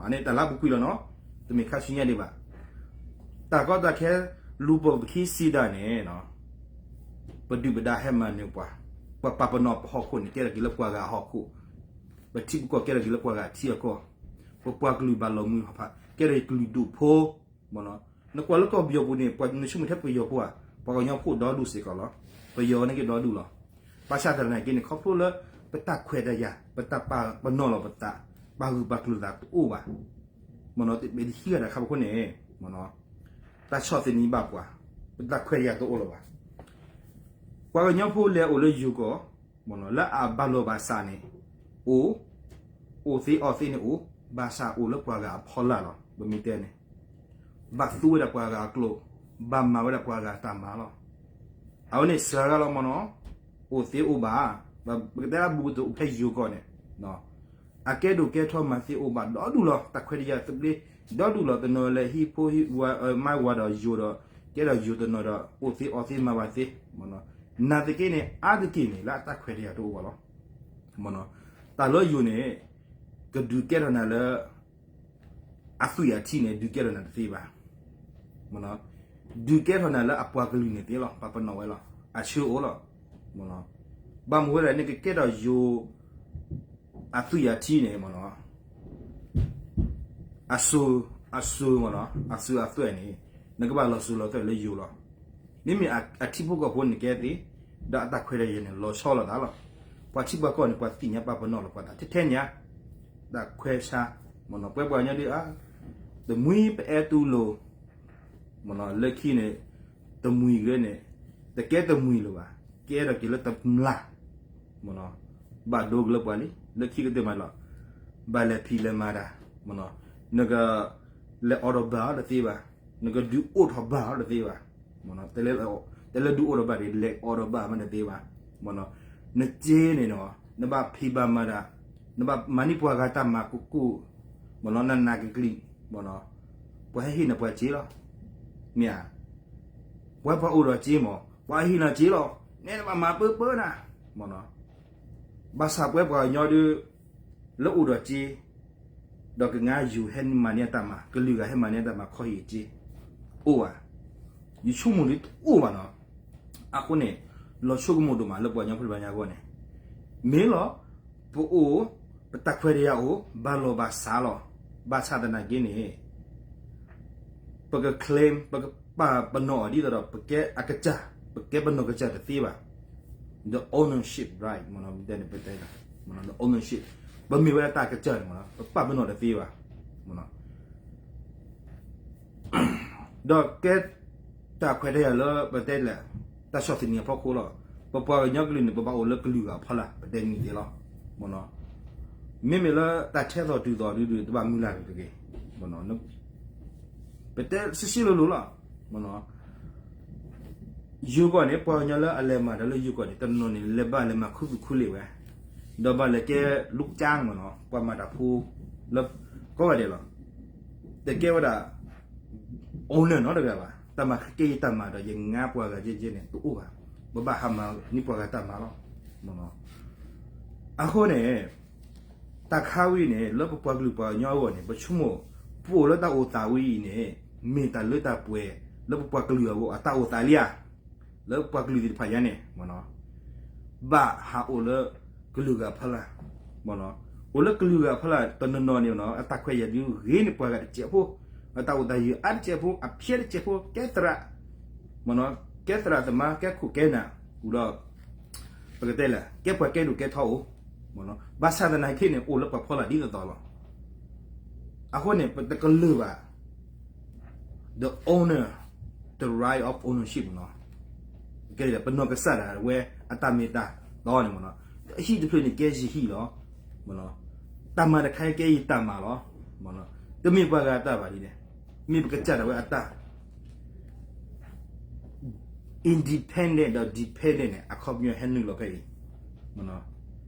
အန့ၣ်တၢ်လၢအပူၤကွံာ်လီၤနီၤ, တမ့ၢ်ခါဆူညါဒံးဘၣ်. တၢ်ကီတၢ်ခဲလူၤပိာ်ပခံစံးဒၣ်န့ၣ် ပဒုၣ်ပဒါဟဲမၤနၢၤပှၤ, ပှၤပာ်ပနီၣ်ပဟီၣ်ခိၣ်န့ၣ် ကဲထီၣ်က့ၤလၢပှၤဂၤအဟီၣ်ခိၣ်, ပထံပကီၢ်ကဲထီၣ်က့ၤလၢပှၤဂၤအထံအကီၢ်, ပပှၤကလုာ်ဘၣ်လီၤမုၢ်ဖးဖး ကဲထီၣ်က့ၤကလုာ်ဒူၣ်ဖိ, မ့ၢ်နီၤ, နကွၢ်လၢကီၢ်ပယီၤပူၤန့ၣ် ပှၤနဆိကမိၣ်ထဲပယီၤဖိဧါ, ပှၤကညီဖိဒီဒူၣ်စ့ၢ်ကီးလီၤ, ပယီၤန့ၣ်က့ၤဒီဒူၣ်လီၤ. ဘၣ်ဆၣ်သနာ်က့န့ၣ် ခီဖျိလၢ ပတၢ်ခွဲးတၢ်ယာ် ပတၢ်ပာ်ပနီၣ်လီၤပသး, ပာ်ဂုာ်ပာ်ကျိၤသးတအိၣ်ဘၣ်, မ့ၢ်နီၤ, တဘၣ်တဟံးဂၤတၢ်ခါဘၣ်အဃိန့ၣ် မ့ၢ်နီၤ, တၢ်ဆီၣ်သနံးဘၣ်ပှၤ, ပတၢ်ခွဲးတၢ်ယာ်တအိၣ်လၢၤဘၣ်. ပှၤကညီဖိလဲၤအိၣ်လၢယိၤကီၢ်, မ့ၢ်နီၤ, လၢအဘၣ်လိာ်ဘၣ်စးန့ၣ် အိၣ်, အိၣ်သ့အီၣ်သ့န့ၣ်အိၣ်, ဘၣ်ဆၣ်အိၣ်လၢပှၤဂၤအဖီလာ်လီၤ. ပမ့ၢ်တဲန့ၣ် ဘၣ်သူဝဲဒၣ်ပှၤဂၤအကျိာ်, ဘၣ်မၤဝဲဒၣ်ပှၤဂၤတၢ်မၤလီၤ. အဝဲန့ၣ်စှၤဂၤလီၤမ့ၢ်နီၤ, အိၣ်သ့အိၣ်ဘၣ်, ပကတဲလၢဘူးကတိၤအိၣ်ဖဲယိၤကီၢ်န့ၣ်, အကဲဒိၣ်ကဲထီမၤသ့အိၣ်ဘၣ်ဒီဒူၣ်လီၤ, တၢ်ခွဲးတၢ်ယာ်သဘျ့ဒီဒူၣ်လီၤ, တနီၤလဲၤဟံးဖိဟံးဝၤ မါဝၤဒီးယိၤဒီး ကဲဒီးယိၤတနီၤဒီး အိၣ်သ့အီၣ်သ့မၤဘၣ်သ့, မ့ၢ်နီၤ, နာ်သက့န့ၣ် အါတက့ၢ်န့ၣ် လၢအတၢ်ခွဲးတၢ်ယာ်တအိၣ်ဘၣ်လီၤ. မ့ၢ်နီၤ, တၢ်လၢယိၤန့ၣ် ကဒုးကဲထီၣ်နၤလၢ အသွံၣ်အထံန့ၣ် ဒုးကဲထီၣ်နၤတသ့ဘၣ်. မ့ၢ်နီၤ, ဒုးကဲထီၣ်နၤလၢအပှၤကလုာ်န့ၣ်သ့လီၤ, ပာ်ပနီၣ်ဝဲလီၤ, အဆၢအိၣ်လီၤ. မ့ၢ်နီၤ, ဘၣ်မနုၤဝဲဒၣ် နကကဲထီၣ်ယိၤ အသွံၣ်အထံန့ၣ် မ့ၢ်နီၤ, အစိၤ, အစိၤမ့ၢ်နီၤ, အစိၤအသွဲၣ်န့ၣ် နကဘၣ်လီၤစိၤလီၤသွဲၣ်လၢယိၤလီၤ. မ့မ့ၢ်အထံဖိကီၢ်ဖိန့ၣ်ကဲသ့, ဒီးအတၢ်ခွဲးတၢ်ယာ်န့ၣ် လီၤဆီလိာ်သးလီၤ. ပှၤထံပှၤကီၢ်န့ၣ် ပှၤသ့ၣ်ညါပာ်ပနီၣ်လိာ်ပှၤသးထဲထဲန့ၣ်ဧါ, တၢ်ခွဲးဆါ, မ့ၢ်နီၤ, ပှၤပှၤကညီဒ်အါ, တမှံၤပအဲၣ်တူၢ်လိာ် မ့ၢ်နီၤ, လၢခံန့ၣ် တမှံၤဂ့ၤန့ၣ် တကဲတမှံၤလၢၤဘၣ်, ကဲထီၣ်က့ၤလၢတမျၢ်, မ့ၢ်နီၤ, ဘၣ်ဒိကလၢပှၤလံ, လၢခံကတၢၢ်မးလီၤ, ဘၣ်လဲၤဖံးလဲၤမၤတၢ်, မ့ၢ်နီၤ, နကလဲၤအိးထီၣ်ဘၣ်အီၤတသ့ဘၣ်, နကဒုးအိးထီၣ်ဘၣ်အီၤတသ့ဘၣ်, မ့ၢ်နီၤ, တလဲၤဒုးအိးထီၣ်ဘၣ်ဒီး လဲၤအိးထီၣ်ဘၣ်မးတသ့ဘၣ်, မ့ၢ်နီၤ, နစ့န့ၣ်နီၤ, နဘၣ်ဖံးဘၣ်မၤတၢ်, နဘၣ်မၤန့ၢ်ပှၤဂၤတၢ်မၤကိၢ်ကိၢ်, မ့ၢ်နီၤ, နနးကကျံၤ, မ့ၢ်နီၤ, ပှၤဟဲဟ့ၣ်နၤပှၤစ့လီၤ, မ့ၢ်ဧါ, ပှၤပှၤအိၣ်ဒီးစ့မး, ပှၤဟ့ၣ်နၤစ့လီၤ, နဲနဘၣ်မၤပၢပၢနၤ မ့ၢ်နီၤ, ဘၣ်ဆၣ်ပဝဲပှၤကညီဒုး လၢအိၣ်ဒီးစ့ ဒီးကငါယိၤဟဲမၤန့ၢ်အတၢ်မၤ, ကလုာ်ဂၤဟဲမၤန့ၢ်အတၢ်မၤခီဟံၣ်အစ့ အိၣ်ဧါ, ယဆိကမိၣ်ဒုးတအိၣ်ဘၣ်နီၤ. အဃိန့ၣ် လီၤဆိကမိၣ်ဒိၣ်မးလၢပှၤကညီဖိတဖၣ်ညါအဂီၢ်န့ၣ်, မ့ၢ်လီၤ ပအိၣ် ပတၢ်ခွဲးတၢ်ယာ်အိၣ် ဘၣ်လီၢ်ဘၣ်စးလီၤ. ဘၣ်ဆၣ်သနာ်က့န့ၣ် ပက claim ပကပာ်ပနီၣ်အီၤဒ်သိးဒီး ပကဲအကစၢ် ပကဲပနီၢ်ကစၢ်တသ့ဘၣ်. The ownership right မ့ၢ်နီၤ, ပတဲန့ၣ် ပတဲ the ownership ပမ့ၢ်ဝဲဒၣ်တၢ်ကစၢ်န့ၣ်မ့ၢ်နီၤ ပပာ်ပနီၣ်တသ့ဘၣ်. ဒီးကဲ တၢ်ခွဲးတၢ်ယာ်လၢပတဲလဲၣ် တၢ်ဆီၣ်သနံးအဖီခိၣ်လီၤ. ပပှၤကညီကလုာ်န့ၣ် ပဘၣ်အိၣ်လၢကလုာ်ဂၤအဖီလာ် ပတဲန့ၣ်သ့လီၤ. မ့မ့ၢ်လၢတၢ်ထဲသိးတုၤသိးဒုးဒုး တဘၣ်မုၢ်လၢ်တဂ့ၤ. ပတဲဆံးဆံးလိၤလိၤလီၤ. ယိၤကီၢ်န့ၣ် ပှၤကညီလၢအလဲၤမၤတၢ်လၢယိၤကီၢ်န့ၣ် တနီၤနီၤန့ၣ် လဲၤဘၣ်လဲၤမၤခူသူၣ်ခူလ့ၢ်ဝဲ, ဒီးဘၣ်လဲၤကဲ လူကၠါ မ့ၢ်နီၤ, ပှၤမၤတၢ်ဖိလၢ ကိးဂၤဒဲးလီၤ. တကဲဝဲဒၣ် owner နီတဂၤဘၣ်. တၢ်မၤကဲယတၢ်မၤဒီး ယငါပှၤဂၤကဲကဲန့ၣ် တအိၣ်ဘၣ်. ပဘၣ်ဟးမၤန့ၢ်ပှၤဂၤတၢ်မၤလီၤ. အဃိန့ၣ် တၢ်ခါဝံၤန့ၣ် လၢပပှၤကလုာ်ပှၤကညီအဂီၢ်န့ၣ် ပဆိကမိၣ် ပအိၣ်လၢတၢ်အိၣ်သးဝံၤအံၤန့ၣ် မ့ၢ်တၢ်လၢတၢ်ပှဲၤ လၢပပှၤကလုာ်အဂီၢ် အတၢ်အိၣ်သးလံဧါ. လၢပှၤကလုာ်သ့ၣ်တဖၣ်ညါန့ၣ် ဘၣ်ဟးအိၣ်လၢကလုာ်ဂၤအဖီလာ်, အိၣ်လၢကလုာ်ဂၤအဖီလာ် တနီၤနီၤန့ၣ် အတၢ်ခွဲးတၢ်ယာ်ဒုးဂ့ၤန့ၢ်ပှၤဂၤတစဲးဖိ, အတၢ်အိၣ်သးယုာ်အါတစဲးဖိ အဖျဲတစဲးဖိ ကဲသရၣ် ကဲသရၣ်သမါ ကဲခိၣ်ကဲနၢ် ဒီး ပကတဲလဲၣ် ကဲပှၤကဲဒိၣ်ကဲထီအိၣ်, ဘၣ်ဆၣ်သနာ်က့န့ၣ် အိၣ်လၢပှၤဖီလာ်ဒ်သိးသိးလီၤ. အဃိန့ၣ် ပတကလုာ်ဘၣ် the owner, the right of ownership နီၤ. ပနီၢ်ကစၢ်ဒၣ်ဝဲအတၢ်မ့ၢ်တၢ်တီန့ၣ်မ့ၢ်နီၤ, ဟံၣ်တဖျၢၣ်န့ၣ်ကဲယဟံၣ်လီၤ, တၢ်မၤတခါကဲယတၢ်မၤလီၤ, တမ့ၢ်ပှၤဂၤအတၢ်ဘၣ်ဒ်န့ၣ်, မ့ၢ်ပကစၢ်ဒၣ်ဝဲအတၢ် independent ဒီး dependent န့ၣ် အခီပညီဟဲနုာ်လီၤဖဲအံၤ,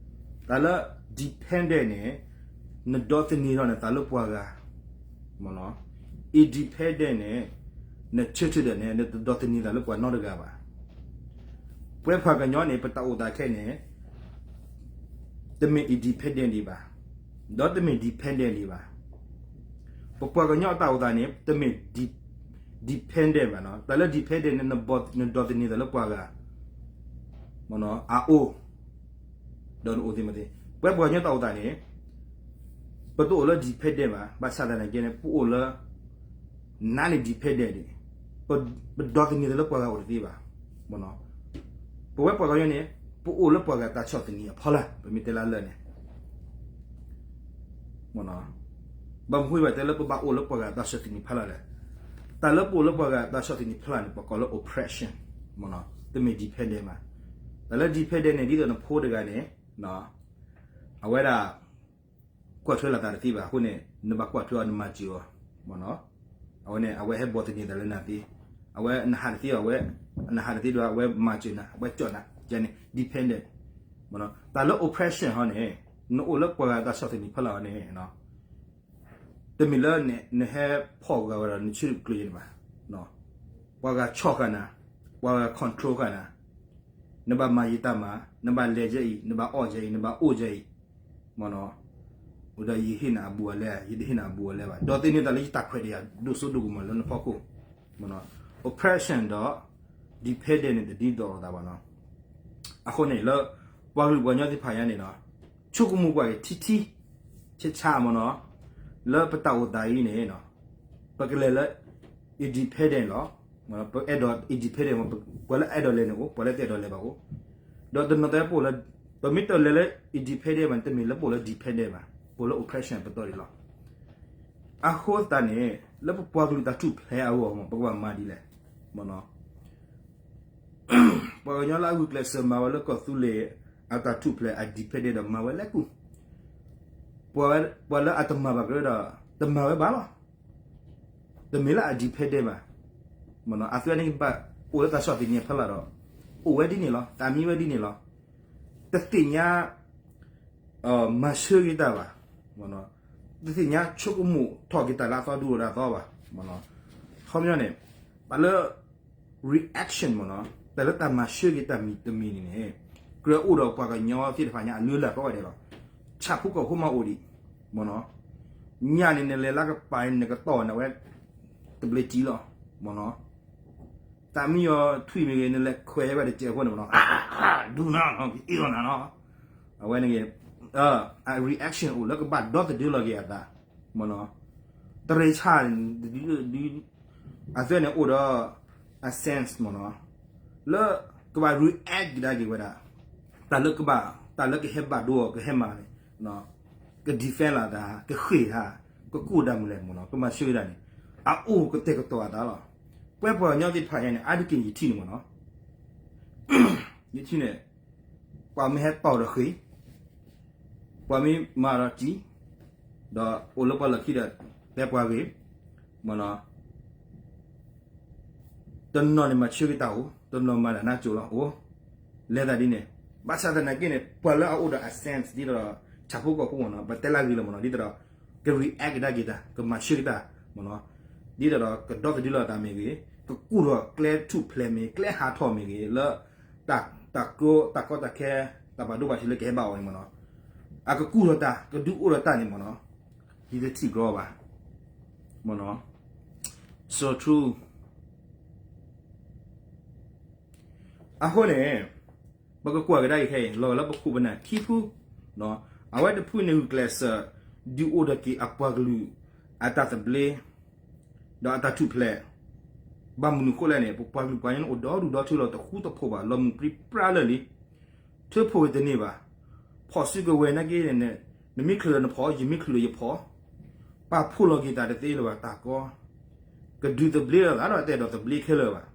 တၢ်လၢ dependent န့ၣ် နဒိးသန့ၤထီၣ်နသးလၢပှၤဂၤ, independent န့ၣ် နဆၢထၢၣ်ဒီးန့ၣ် နတဒိးသန့ၤသးလၢပှၤနီတဂၤဘၣ်. ပဝဲပှၤကညီန့ၣ် ပတၢ်အိၣ်သးခဲအံၤန့ၣ် တမ့ၢ် independent ဒံးဘၣ်, ဒီးတမ့ၢ် dependent ဒံးဘၣ်. ပပှၤကညီအတၢ်အိၣ်သးန့ၣ် တမ့ၢ် dependent ဘၣ်နီၤ, တၢ်လၢ dependent န့ၣ် နဒိးသန့ၤသးလၢပှၤဂၤ အအိၣ်, ဒီးနအိၣ်သ့မ့ၢ်သ့, ပဝဲပှၤကညီတၢ်အိၣ်သးန့ၣ် ပတအိၣ်လၢ dependent ဘၣ်, ဘၣ်ဆၣ်သနာ်က့န့ၣ် ပအိၣ်လၢ နာ်န့ၢ် dependent န့ၣ်, ပဒိးသန့ၤသးလၢပှၤဂၤအိၣ်တသ့ဘၣ်. ပဝဲပှၤကညီန့ၣ် ပအိၣ်လၢပှၤဂၤတၢ်ဆီၣ်သနံးအဖီလာ်, ပမ့ၢ်တဲလၢလၢာ်န့ၣ် ဘၣ်မနုၤဃိဘၣ်တဲလၢပဘၣ်အိၣ်လၢပှၤဂၤတၢ်ဆီၣ်သနံးဖီလာ်လဲၣ်. တၢ်လၢပအိၣ်လၢပှၤဂၤတၢ်ဆီၣ်သနံးဖီလာ်န့ၣ် ပကိးလၢ oppression, တမ့ၢ် dependent ဘၣ်. တၢ်လၢ dependent န့ၣ် ဒ်သိးနဖိတဂၤန့ၣ် အဝဲဒၣ် ကွၢ်ထွဲလီၤသးတသ့ဘၣ်အဃိန့ၣ် နဘၣ်ကွၢ်ထွဲအီၤ နမၤစၢၤအီၤ, အဝဲန့ၣ် အဝဲဟဲဘိးသန့ၤသးလၢနၤသ့, အဝဲနဟးတသ့ဘၣ်, အဝဲ နဟးတသ့ဒီး အဝဲမၤစၢၤနၤ, အဝဲကၠီၣ်နၤ, ကန့ၣ် dependent. တၢ်လၢ oppression ဟီန့ၣ် နအိၣ်လၢပှၤဂၤတၢ်ဆီၣ်သနံးဖီလာ်အီၤန့ၣ် တမ့ၢ်လၢနဟဲဖီၣ်ဂၤဝဲဒီးနဆၢထၢၣ်ကျၢၤန့ၣ်ဘၣ်. ပှၤဂၤဆီၣ်ဃာ်နၤ, ပှၤဂၤ control ဃာ်နၤ, နဘၣ်မၤယတၢ်မၤ, နဘၣ်လဲၤယဲအံၤ, နဘၣ်အီၣ်ယဲအံၤ, နဘၣ်အိၣ်ယဲအံၤ, မ့ၢ်နီၤ, အိၣ်ဒီးယဟ့ၣ်နၤအဘူးအလဲ, ယတဟ့ၣ်နၤအဘူးအလဲဘၣ်, ဒီးသ့န့ၢ်သးလၢယတၢ်ခွဲးတၢ်ယာ်ဒိၣ်စိဒိၣ်ကမီၤလၢနဖီခိၣ်, မ့ၢ်နီၤ, oppression ဒီး dependent န့ၣ် တဒ်သိးလိာ်သးဘၣ်နီၤ. အဃိန့ၣ် လၢပှၤကလုာ်ပှၤကညီသ့ၣ်တဖၣ်ညါန့ၣ်နီၤ, ဆိကမိၣ်ကွၢ်က့ၤထံထံဆးဆး မ့ၢ်နီၤ, လၢပတၢ်အိၣ်သးအံၤန့ၣ် ပကလဲၤလၢ independent လီၤ. ပအဲၣ်ဒိး independent မ့ၢ် ပှၤလၢအဲၣ်ဒိးလဲၤန့ၣ်အိၣ်, ပှၤလၢတအဲၣ်ဒိးလဲၤဘၣ်အိၣ်, ဒီးတနီၤတဲပအိၣ်လၢ ပမ့ၢ်တလဲၤလၢ independent ဘၣ်န့ၣ် တမ့ၢ်လၢပအိၣ်လၢ dependent ဘၣ်, ပအိၣ်လၢ oppression ပတီၢ်ဒံးလီၤ. အဃိသတးန့ၣ် လၢပပှၤကလုာ်တၢ်ထူၣ်ဖျဲးအဂီၢ် ပကဘၣ်မၤဒ်လဲၣ်, မ့ၢ်နီၤ. ပှၤကညီလၢအဂုာ်ကျဲးစၢးမၤဝဲလၢကီၢ်သူလ့ၤ အတၢ်ထူၣ်ဖျဲးအ dependent ဒီးမၤဝဲလၢကူၣ်, ပှၤလၢအတမၤဘၣ်ကရၢဒီး တမၤဝဲဘၣ်လီၤ. တမ့ၢ်လၢအ dependent ဘၣ်, မ့ၢ်နီၤ, အသုန့ၣ်ဘၣ်အိၣ်လၢတၢ်ဆီၣ်သနံးအဖီလာ်ဒီး အိၣ်ဝဲဒ်န့ၣ်လီၤ, သးမံဝဲဒ်န့ၣ်လီၤ. တသ့ၣ်ညါ မၤဆၢက့ၤတၢ်ဘၣ်, တသ့ၣ်ညါဆိကမိၣ်ထီၣ်က့ၤတၢ်လၢအသီဒူအိၣ်ဒီးအသီဘၣ်, မ့ၢ်နီၤ. ခီပညီန့ၣ် ပှၤလၢ reaction မ့ၢ်နီၤ, တၢ်လၢတၢ်မၤဆၢက့ၤတၢ်မံၤတမံၤန့ၣ်န့ၣ် ကြၢးအိၣ်ဒီးပှၤကညီသ့ၣ်တဖၣ်ညါအလုၢ်အလၢ်ကိးဂၤဒဲးလီၤ. ဆၣ်ဖိကီၢ်ဖိမးအိၣ်ဒံး, မ့ၢ်နီၤ, ညၣ်န့ၣ်နလဲၤလၢကပၤန့ၣ် နကတီၢ်နဝဲ တဘျ့တံလီၤ, မ့ၢ်နီၤ, သးမံယီၤထွံၣ်မ့ၢ်ဂ့ၤ နလဲၤခွဲးဝဲတစဲးဖိန့ၣ် မ့ၢ်နီၤ, ဒူနၤနီၤ အ့ၣ်လီၤနၤနီၤ, အဝဲန့ၣ်ဂ့ၤ အ reaction အိၣ်လၢကဘၣ်ဒီသဒၢလီၤက့ၤအသး, မ့ၢ်နီၤ, တရ့ဆၣ်န့ၣ် အသၢန့ၣ်အိၣ်ဒီး အ sense မ့ၢ်နီၤ, လၢကဘၣ် react ကဒါက့ၤဝဲဒၣ် တၢ်လၢကဘၣ် တၢ်လၢကဟဲဘၣ်ဒိအီၤ ကဟဲမၤန့ၣ် က defend လီၤတၢ် ကဃ့ၢ်တၢ် ကကူၣ်တၢ်မနုၤလဲၣ်မ့ၢ်နီၤ ကမၤဆၢကဒါန့ၣ် အအိၣ်ကတဲာ်ကတီၤအသးလီၤ. ပှၤပှၤကညီသ့ၣ်တဖၣ်ညါန့ၣ် အါတက့ၢ်န့ၣ် ယထံၣ်န့ၣ်မ့ၢ်နီၤ ယထံၣ်န့ၣ် ပှၤမ့ၢ်ဟဲတီၢ်ဒီးဃ့ၢ် ပှၤမ့ၢ်မၤဒီးစံၣ် ဒီးအိၣ်လၢပှၤလီၢ်ခံဒီး တဲပှၤဂ့ၤ မ့ၢ်နီၤ တနီၤန့ၣ်မၤဆၢက့ၤတၢ်အိၣ် တနီၤမၤတၢ်နါစိၤလီၤအိၣ် လဲၤသးဒ်န့ၣ် ဘၣ်ဆၣ်သနာ်က့န့ၣ် ပှၤလၢအအိၣ်ဒီးအ sense ဒ်သိးဒီး ဆၣ်ဖိကီၢ်ဖိမ့ၢ်နီၤ ပတဲလၢအဂ့ၤလီၤမ့ၢ်နီၤ ဒ်သိးဒီး က react ကဒါက့ၤတၢ် ကမၤဆၢက့ၤတၢ် မ့ၢ်နီၤ ဒ်သိးဒီး ကဒီသဒၢလီၤတၢ်မ့ၢ်ဂ့ၤ ကကူၣ်ထီၣ်ကျဲထူၣ်ဖျဲးမ့ၢ် ကျဲဟးထီၣ်မ့ၢ်ဂ့ၤ လၢ တၢ်ကီတၢ်ခဲ တၢ်ဘၣ်ဒိဘၣ်ထံးလၢကဟဲဘၣ်အီၤန့ၣ်မ့ၢ်နီၤ အကကူၣ်ထီၣ်တၢ် ကဒုးအိၣ်ဒီးတၢ်န့ၣ်မ့ၢ်နီၤ ယတထံၣ်ဘျီဘၣ် မ့ၢ်နီၤ so true အဃိန့ၣ် ပကကွၢ်ကဒါက့ၤခဲအံၤ လီၤဂာ်လၢပခိၣ်ပနၢ်ခံဖု အဝဲတဖုန့ၣ်ဂုာ်ကျဲးစၢး ဒုးအိၣ်ဒီးက့ၤအပှၤကလုာ် အတၢ်သဘျ့ ဒီးအတၢ်ထူၣ်ဖျဲး ဘၣ်မနုၤအဃိလဲၣ်န့ၣ် ပပှၤကလုာ်ပှၤကညီန့ၣ်အိၣ်ဒီဒူၣ်ဒီထၢလီၤ တဃူတဖိးဘၣ် လီၤမုၢ်ပြံပြါလၢာ်လံ ထၢဖှိၣ်က့ၤတန့ၢ်ဘၣ် ဖီၣ်စုကဝဲၤနာ်က့န့ၣ် နမ့ၢ်ချုးဒီးနဖီၣ် ယမ့ၢ်ချုးဒီးယဖီၣ် ပာ်ဖှိၣ်လီၤက့ၤသးတသ့လၢၤဘၣ်တၢ်ကီ ကဒုးသဘျ့လီၤသးဒီးတအဲၣ်ဒိးသဘျ့ခဲလၢာ်ဘၣ်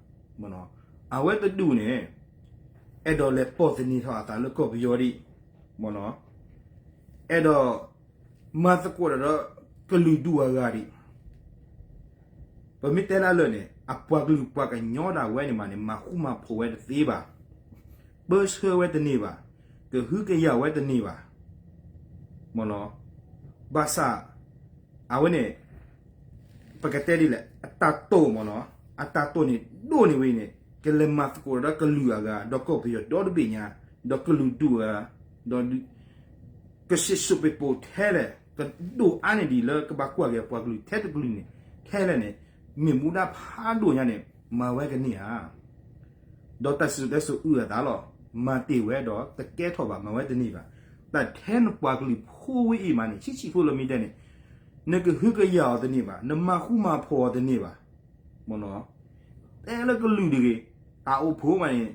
အဝဲတဒူၣ်န့ၣ် အဲၣ်ဒိးလဲၤပီၢ်သန့ၤထီၣ်အသးလၢကီၢ်ပယီၤဒံး မ့ၢ်နီၤ အဲၣ်ဒိး မၤသကိးတၢ်ဒီးကလုာ်ဒူၣ်အဂၤဒံး ပမ့ၢ်တဲလၢအလၢာ်န့ၣ် အပှၤကလုာ်ပှၤကညီဒၣ်ဝဲန့ၣ်မးန့ၣ် မၤဃူမၤဖိးဝဲတသ့ဘၣ် ပၢဆှၢဝဲတန့ၢ်ဘၣ် ကဟုကယာ်ဝဲတန့ၢ်ဘၣ် မ့ၢ်နီၤ ဘၣ်ဆၣ် အဝဲန့ၣ် ပကတဲဒ်လဲၣ် အတၢ်တိာ်မ့ၢ်နီၤ အတၢ်တိာ်န့ၣ်ဒိၣ်န့ၢ်ဝဲအံၤန့ၣ် ကလဲၤမၤသကိးဒီးကလုာ်အဂၤ ဒီးကီၢ်ပယီၤဒီတဘ့ၣ်ညါ ဒီးကလုာ်ဒူၣ်အဂၤ ဒီး ကစံၣ်စိၤပ့ၤပိာ်ထဲလဲၣ် ကဒိၣ်အါန့ၢ်ဒံးလၢကဘၣ်ကွၢ်က့ၤပှၤကလုာ်ထဲတကလုာ်န့ၣ် ထဲလဲၣ်န့ၣ် မ့ၢ်မူဒါဖးဒိၣ်ညါန့ၣ် မၤဝဲကန့ၢ်ဧါ ဒီးတၢ်စံၣ်စိၤတဲစိၤအုၣ်အသးလီၤ မၤတ့ၢ်ဝဲဒီးတကဲထီၣ်ဘၣ် မၤဝဲတန့ၢ်ဘၣ် တၢ်ထဲနပှၤကလုာ်ဖိဝဲအံၤမးန့ၣ် ဆံးဆံးဖိလၢမ့ၢ်တဲန့ၣ် နကဟုကယာ်အီၤတန့ၢ်ဘၣ် နမၤဃူမၤဖိးအီၤတန့ၢ်ဘၣ် မ့ၢ်နီၤ တဲလၢကလုာ်တဂ့ၤ တၢ်အိၣ်ဖှိၣ်မးန့ၣ်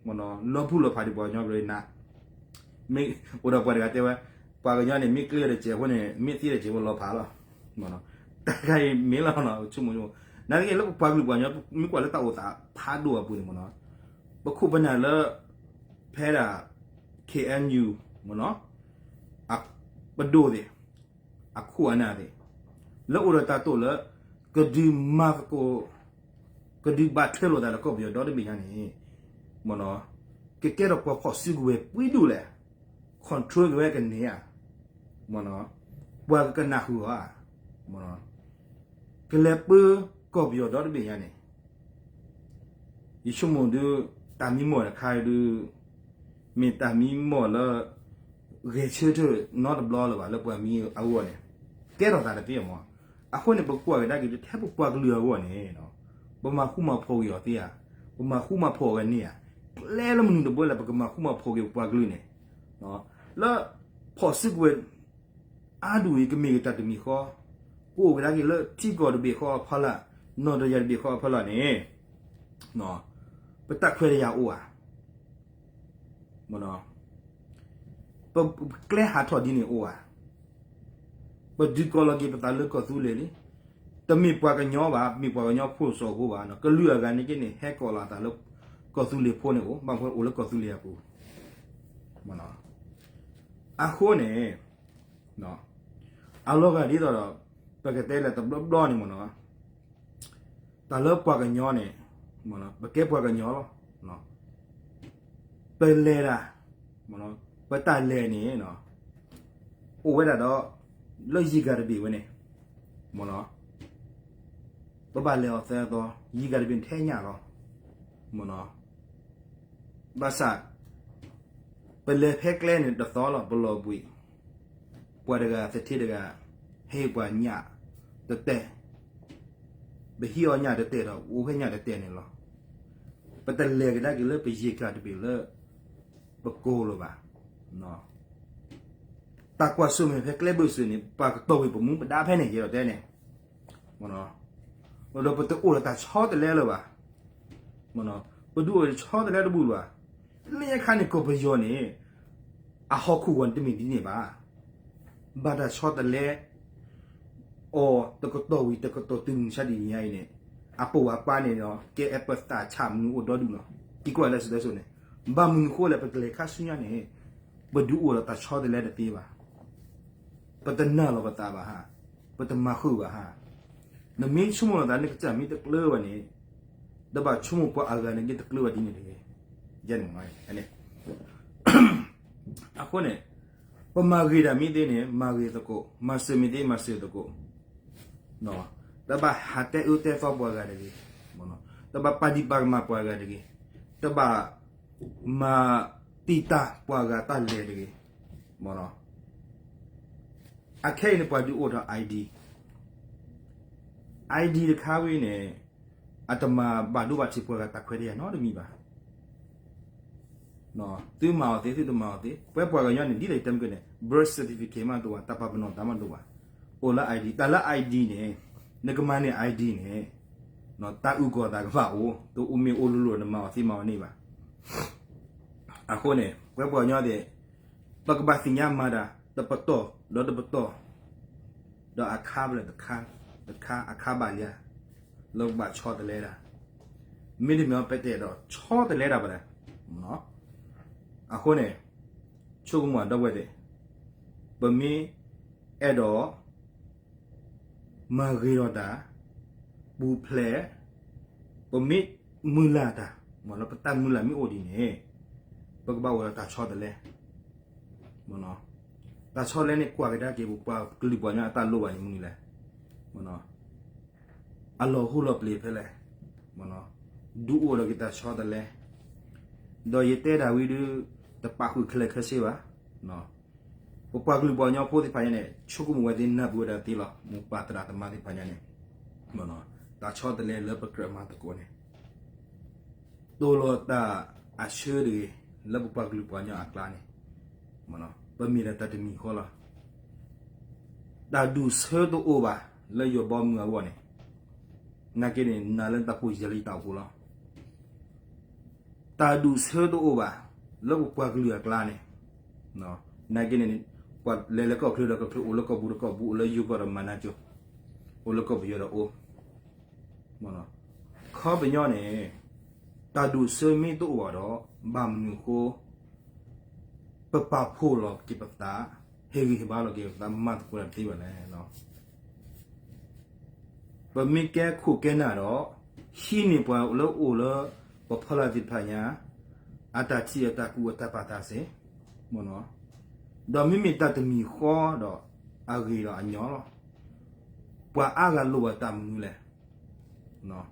မ့ၢ်နီၤ လီၤပူၤလီၤဖးဒံးပှၤကညီကလုာ်နၤ မ့ၢ်အိၣ်ဒီးပှၤတဂၤတဲဝဲ ပှၤကညီန့ၣ် မ့ၢ်ကျဲဒီးစဲးဖိန့ၣ် မ့ၢ်သံဒီးစဲးဖိလီၤဖးလီၤ တၢ်ခါအံၤမ့ၢ်လီၤနီၤ ဆိကမိၣ်ဆိကမိၣ် နာ်သက့လၢပပှၤကလုာ်ပှၤကညီ မ့ၢ်ကွၢ်လၢတၢ်အိၣ်သးဖးဒိၣ်အပူၤန့ၣ်မ့ၢ်နီၤ ပခိၣ်ပနၢ်လၢ ဖဲဒၣ် ခ့ၣ်အဲၣ်ယူၣ် မ့ၢ်နီၤ ပဒိၣ်သ့ၣ် အခိၣ်အနၢ်သ့ၣ် လၢအိၣ်ဒီးတၢ်တိာ်လၢ ကဒုးမၤသကိး ကဒုးဘၣ်ထွဲလိာ်သးဒီးကီၢ်ပယီၤဒီတဘ့ၣ်ညါန့ၣ် မ့ၢ်နီၤ ကကဲထီၣ်ပှၤဖီၣ်စုကဝဲၤပှဲၤဒူၣ်လဲၣ် control က့ၤဝဲကန့ၢ်ဧါ မ့ၢ်နီၤ ပှၤကကနၢ်ဟူဧါ မ့ၢ်နီၤ ကလဲၤပၢကီၢ်ပယီၤဒီတဘ့ၣ်ညါန့ၣ် ယဆိကမိၣ်ဒုး တၢ်မံမီၢ်တခါဒုး မ့ၢ်တၢ်မံမီၢ်လၢ ဂဲၤဆၢထၢၣ်နီတဘျီလၢၤဘၣ် လၢပှၤမံအဂီၢ်န့ၣ် ကဲထီၣ်သးတသ့မး. အဃိန့ၣ် ပကွၢ်ကဒါက့ၤ ထဲပပှၤကလုာ်အဂီၢ်န့ၣ် ပမၤဃူမၤဖိးက့ၤအီၤသ့ဧါ, ပမၤဃူမၤဖိးအီၤကန့ၢ်ဧါ, ကျဲလၢမနုၤတဘိလဲၣ် ပကမၤဃူမၤဖိးက့ၤပပှၤကလုာ်န့ၣ် လၢ ဖီၣ်စုကဝဲၤ အါဒူၣ်အံၤ ကမ့ၢ်က့ၤတၢ်တမံၤဃီ, ကအိၣ်ကဒါက့ၤလၢထံကီၢ်တဘ့ၣ်ဃီအဖီလာ်, နီၢ်တယၤတဘ့ၣ်ဃီအဖီလာ်န့ၣ်, ပတၢ်ခွဲးတၢ်ယာ်အိၣ်ဧါ, ပကျဲဟးထီၣ်ဒ်န့ၣ်အိၣ်ဧါ, ပဒုးကိးလီၤက့ၤပသးလၢကီၢ်သူလ့ၤလံ, တမ့ၢ်ပှၤကညီဘၣ်, မ့ၢ်ပှၤကညီဖိစီၤဖိဘၣ်, ကလုာ်အဂၤန့ၣ်က့န့ၣ် ဟဲကိးလီၤအသးလၢ ကီၢ်သူလ့ၤဖိန့ၣ်အိၣ်, ဘၣ်မနုၤအိၣ်လၢကီၢ်သူလ့ၤအပူၤ အဃိန့ၣ် အလီၤဂာ်ဒ်သိးဒီး ပကတဲလၢတဘျီဘျီန့ၣ်မ့ၢ်နီၤ, တၢ်လၢပှၤကညီန့ၣ် ပကဲပှၤကညီလီၤ, ပလဲၤတၢ် ပတၢ်လဲၤန့ၣ် အိၣ်ဝဲဒၣ်ဒီး လၢယံၤဂၤတဘ့ၣ်ဝဲန့ၣ် မ့ၢ်နီၤ, ပဘၣ်လဲၤအီၤသၢသီ, ယံၤဂၤတဘ့ၣ်ထဲညၣ်လီၤ, မ့ၢ်နီၤ, ဘၣ်ဆၣ် ပလဲၤဖဲကျဲန့ၣ်တသီလီၤ ပလီၤဘှံး, ပှၤတဂၤသထ့တဂၤ ဟ့ၣ်ပှၤညၣ်တတဲာ်, ပဟံးအီၤညၣ်တတဲာ်ဒီး အိၣ်ဖဲညၣ်တတဲာ်န့ၣ်လီၤ. ပတလဲၤကဒါက့ၤလၢပယံၤကျါတဘ့ၣ်လၢ ပကိးလၢၤဘၣ်. တၢ်ကွၢ်ဆၢၣ်မဲာ်ဖဲကျဲဘၢၣ်စၢၤန့ၣ် ပှၤကတီၢ်ဝံၤပမူပဒါဖဲန့ၣ် ယအဲၣ်ဒိးတဲန့ၣ် ဒီးပတအိၣ်ဒီးတၢ်ဆီတလဲလၢၤဘၣ်. ပဒုးအိၣ်ဒီးဆီတလဲတဘူၣ်လၢၤဘၣ်. လၢညါခါန့ၣ်ကီၢ်ပယီၤန့ၣ် အဟီၣ်ခိၣ်ဂီၤန့ၣ်တမ့ၢ်ဒ်န့ၣ်ဘၣ်. ဘၣ်တၢ်ဆီတလဲ အီၤတကတီၢ်ဝံၤတကတီၢ်တုၤမုၢ်ဆါဒ်ညါအံၤန့ၣ် အပိာ်ဝဲပၢ်န့ၣ်ဒီး ကဲအပသးဆးမနုၤအိၣ်ဒီဒူၣ်လီၤ. က့ၤကွၢ်လၢစံးတၢ်စိန့ၣ် ဘၣ်မနုၤဃိလဲၣ် ပကလဲၤခါဆူညါန့ၣ် ပဒုးအိၣ်ဒီးတၢ်ဆီတလဲတသ့ဘၣ်. ပတနာ်လီၤပသးဘၣ်ဟါ, ပတမၤဃုာ်ဘၣ်ဟါ. နမ့ၢ်ဆိကမိၣ်လီၤသးနကစၢ်မ့ၢ်တကျၢၤဘၣ်န့ၣ် တဘၣ်ဆိကမိၣ်ပှၤအဂၤန့ၣ်က့ၤတကျၢၤဘၣ်ဒ်န့ၣ်တဂ့ၤ. ယဲန့ၣ် အဃိန့ၣ် ပမၤဂ့ၤတၢ်မ့ၢ်သ့န့ၣ် မၤဂ့ၤသကိး, မၤစၢၤမ့ၢ်သ့ မၤစၢၤသကိး, တဘၣ်ဟးတဲအၢတဲသီပှၤဂၤတဂ့ၤ, တဘၣ်ပာ်ဒံးပာ်ကမၣ်ပှၤဂၤတဂ့ၤ, တဘၣ်မၤတံာ်တာ်ပှၤဂၤတၢ်လဲၤတဂ့ၤ. အခဲအံၤန့ၣ် ပှၤဒုးအိၣ်ထီၣ် ID, ID တခါဝံၤန့ၣ် အတမၤဘၣ်ဒိဘၣ်ထံးပှၤဂၤတၢ်ခွဲးတၢ်ယာ်နီတမံၤဘၣ်. သုမၤအီၤသ့ သုတမၤအီၤသ့ ပှဲပှၤကညီန့ၣ် ဒ်သိးယတဲမုၢ်ကန့ၣ် birth certificate မးတအိၣ်ဘၣ်, တၢ်ပာ်ပနီၣ်သးမးတအိၣ်ဘၣ်. အိၣ်လၢ ID, တၢ်လၢ ID န့ၣ် နကမၤန့ၢ် ID န့ၣ် တၢ်အုၣ်ကီၤသးကဘၣ်အိၣ်, တအိၣ်မ့ၢ်အိၣ်လိၤလိၤ နမၤအီၤသ့မၤအီၤန့ၢ်ဘၣ်. အဃိန့ၣ် ပှဲပှၤကညီသ့ၣ် ပကဘၣ်သ့ၣ်ညါမၤတၢ် တပတီၢ်ဒီးတပတီၢ်, ဒီးအခါဘၣ်လဲၣ်တခါ, တခါအခါဘၣ်လံဧါ, လၢပကဘၣ်ဆီတလဲတၢ်, မ့တမ့ၢ်ပတဲဒီးဆီတလဲတၢ်ဘၣ်လဲၣ်. အဃိန့ၣ် ဆိကမိၣ်ဒီပုၢ်ဝဲၢ်သ့ၣ်, ပမ့ၢ်အဲၣ်ဒိး မၤဂ့ၤထီၣ်တၢ်, ပူၤဖျဲး, ပမ့ၢ်မုၢ်လၢ်တၢ်, မ်လၢပတၢ်မုၢ်လၢ်မ့ၢ်အိၣ်ဒ်န့ၣ်, ပကဘၣ်အိၣ်ဒီးတၢ်ဆီတလဲ. တၢ်ဆီတလဲန့ၣ် ကွၢ်ကဒါက့ၤပပှၤကလုာ်ပှၤကညီအတၢ်လိၣ်ဘၣ်န့ၣ်မနုၤလဲၣ်, အလီၢ်ဟိလီၢ်ပျ့ၤဖဲလဲၣ်, ဒုးအိၣ်ဒီးက့ၤတၢ်ဆီတလဲ, ဒီးယတဲတၢ်ဝံၤဒုး တပာ်ဃုာ်ခဲလၢာ်ခဲဆ့ဘၣ်. ပပှၤကလုာ်ပှၤကညီဖိသ့ၣ်တဖၣ်ညါန့ၣ် ဆိကမိၣ်ဝဲသ့ၣ်နၢ်ပၢၢ်ဝဲဒၣ်သ့လီၤ. မိၢ်ပၢ်သရၣ်သမါသ့ၣ်တဖၣ်ညါန့ၣ် တၢ်ဆီတလဲလၢပကြၢးမၤသကိးန့ၣ် တိၢ်လီၤတၢ်အဆၢတဂ့ၤ လၢပပှၤကလုာ်ပှၤကညီအကျါန့ၣ် ပမ့ၢ်ဒၣ်တၢ်တမံၤဃီလီၤ. တၢ်ဒူၣ်ဆၢတအိၣ်ဘၣ်လၢယိၤဘီမုၢ်အဂီၢ်န့ၣ်, နာ်က့န့ၣ် နၤလၢတၢ်ဖိယဲၤလံတၢ်အိၣ်ဖှိၣ်လီၤ. တၢ်ဒူၣ်ဆၢတအိၣ်ဘၣ် လၢပပှၤကလုာ်အကျါန့ၣ်, နာ်က့န့ၣ် ပှၤလဲၤလၢကီၢ်ချၢဒီးကီၢ်ချၢ အိၣ်လၢကီၢ်ပူၤဒီးကီၢ်ပူၤ အိၣ်လၢယိၤကီၢ်ဒီးမၤနၢၤကၠိ, အိၣ်လၢကီၢ်ပယီၤဒီးအိၣ် ခီပညီန့ၣ် တၢ်ဒူၣ်ဆၢမ့ၢ်တအိၣ်ဘၣ်ဒီး ဘၣ်မနုၤအဃိ ပပာ်ဖှိၣ်လီၤက့ၤပသး, ဟ့ၣ်ဂံၢ်ဟ့ၣ်ဘါလီၤက့ၤပသး မၤသကိးတၢ်တသ့ဘၣ်လဲၣ်. ပမ့ၢ်ကဲခိၣ်ကဲနၢ်ဒီး ဟံးန့ၢ်ပှၤလၢအိၣ်လၢ ပဖီလာ်သ့ၣ်တဖၣ်ညါ အတၢ်ထံၣ်အတၢ်ကူၣ်အတၢ်ပာ်သးစ့ၢ်, ဒီးမ့မ့ၢ်တၢ်တမံၤဃီဒီး အဂ့ၤဒီးအညီလီၤ. ပှၤအါဂၤလိၣ်ဘၣ်တၢ်မနုၤလဲၣ်.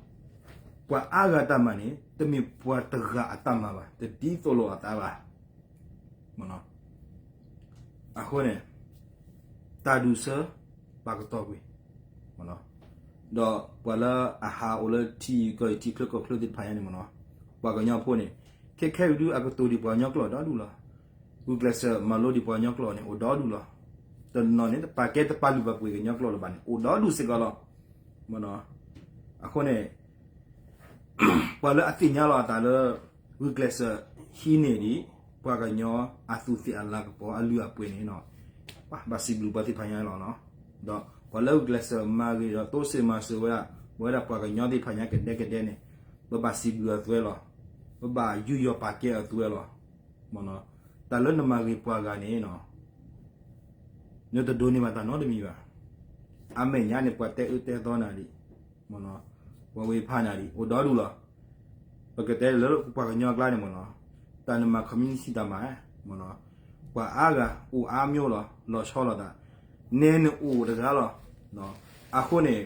ပှၤအါဂၤတၢ်မၤန့ၣ် တမ့ၢ်ပှၤတဂၤအတၢ်မၤဘၣ်, တဒ်သိးလိာ်အသးဘၣ်. အဃိန့ၣ် တၢ်ဒူၣ်ဆၢ ပာ်ကတီၤကွံာ်, ဒီးပှၤလၢအဟးအိၣ်လၢထံကီၢ်အံၤ ထံချၢကီၢ်ချၢသ့ၣ်တဖၣ်ညါန့ၣ်မ့ၢ်နီၤ, ပှၤကညီဖိန့ၣ် ခဲခဲအံၤဒုး အကတိၤဒံးပှၤကညီကျိာ်ဒီဒူၣ်လီၤ. ဂုာ်ကျဲးစၢးမၤလိဒံးပှၤကညီကျိာ်န့ၣ် အိၣ်ဒီဒူၣ်လီၤ. တနီၤန့ၣ် တပာ်ကဲတပာ်လုၢ်ပာ်ပှ့ၤကညီကျိာ်လၢၤဘၣ်န့ၣ် အိၣ်ဒီဒူၣ်စ့ၢ်ကီးလီၤ. အဃိန့ၣ် ပှၤလၢအသ့ၣ်ညါလီၤအသးလၢ ဂုာ်ကျဲးစၢးဟံးန့ၢ်ဒံး ပှၤကညီအသူးသ့ၣ်အလၤကပီၤအလုၢ်အပှ့ၤန့ၣ် ဘၣ်စံးဘျုးပှၤသ့ၣ်တဖၣ်ညါလီၤ. ဒီးပှၤလၢဂုာ်ကျဲးစၢးမၤဂ့ၤဒီးတိစၢၤမၤစၢၤဝဲဒၣ် ပဝဲဒၣ်ပှၤကညီသ့ၣ်တဖၣ်ညါကဒဲကဒဲန့ၣ် ပဘၣ်စံးဘျုးအသွဲလီၤ. ပဘၣ်ယူးယီၣ်ပာ်ကဲအသွဲလီၤ. တၢ်လၢနမၤဂ့ၤပှၤဂၤန့ၣ် နတဒိးန့ၢ်ဘၣ်တၢ်နီတမံၤဘၣ်. အမဲာ်ညါန့ၣ် ပှၤတဲအၢတဲသီနၤဒံး, ပှၤဝ့ၤဖးနၤဒံး အိၣ်ဒီဒူၣ်လီၤ. ပကတဲလၢပပှၤကညီအကျါန့ၣ်မ့ၢ်နီၤ, တၢ်နမၤ community တၢ်မၤ မ့ၢ်နီၤ, ပှၤအါဂၤအိၣ်အါမျိၤလီၤ, လီၤဆီလိာ်သး, နဲနအိၣ်တဂၤလီၤ. အဃိန့ၣ်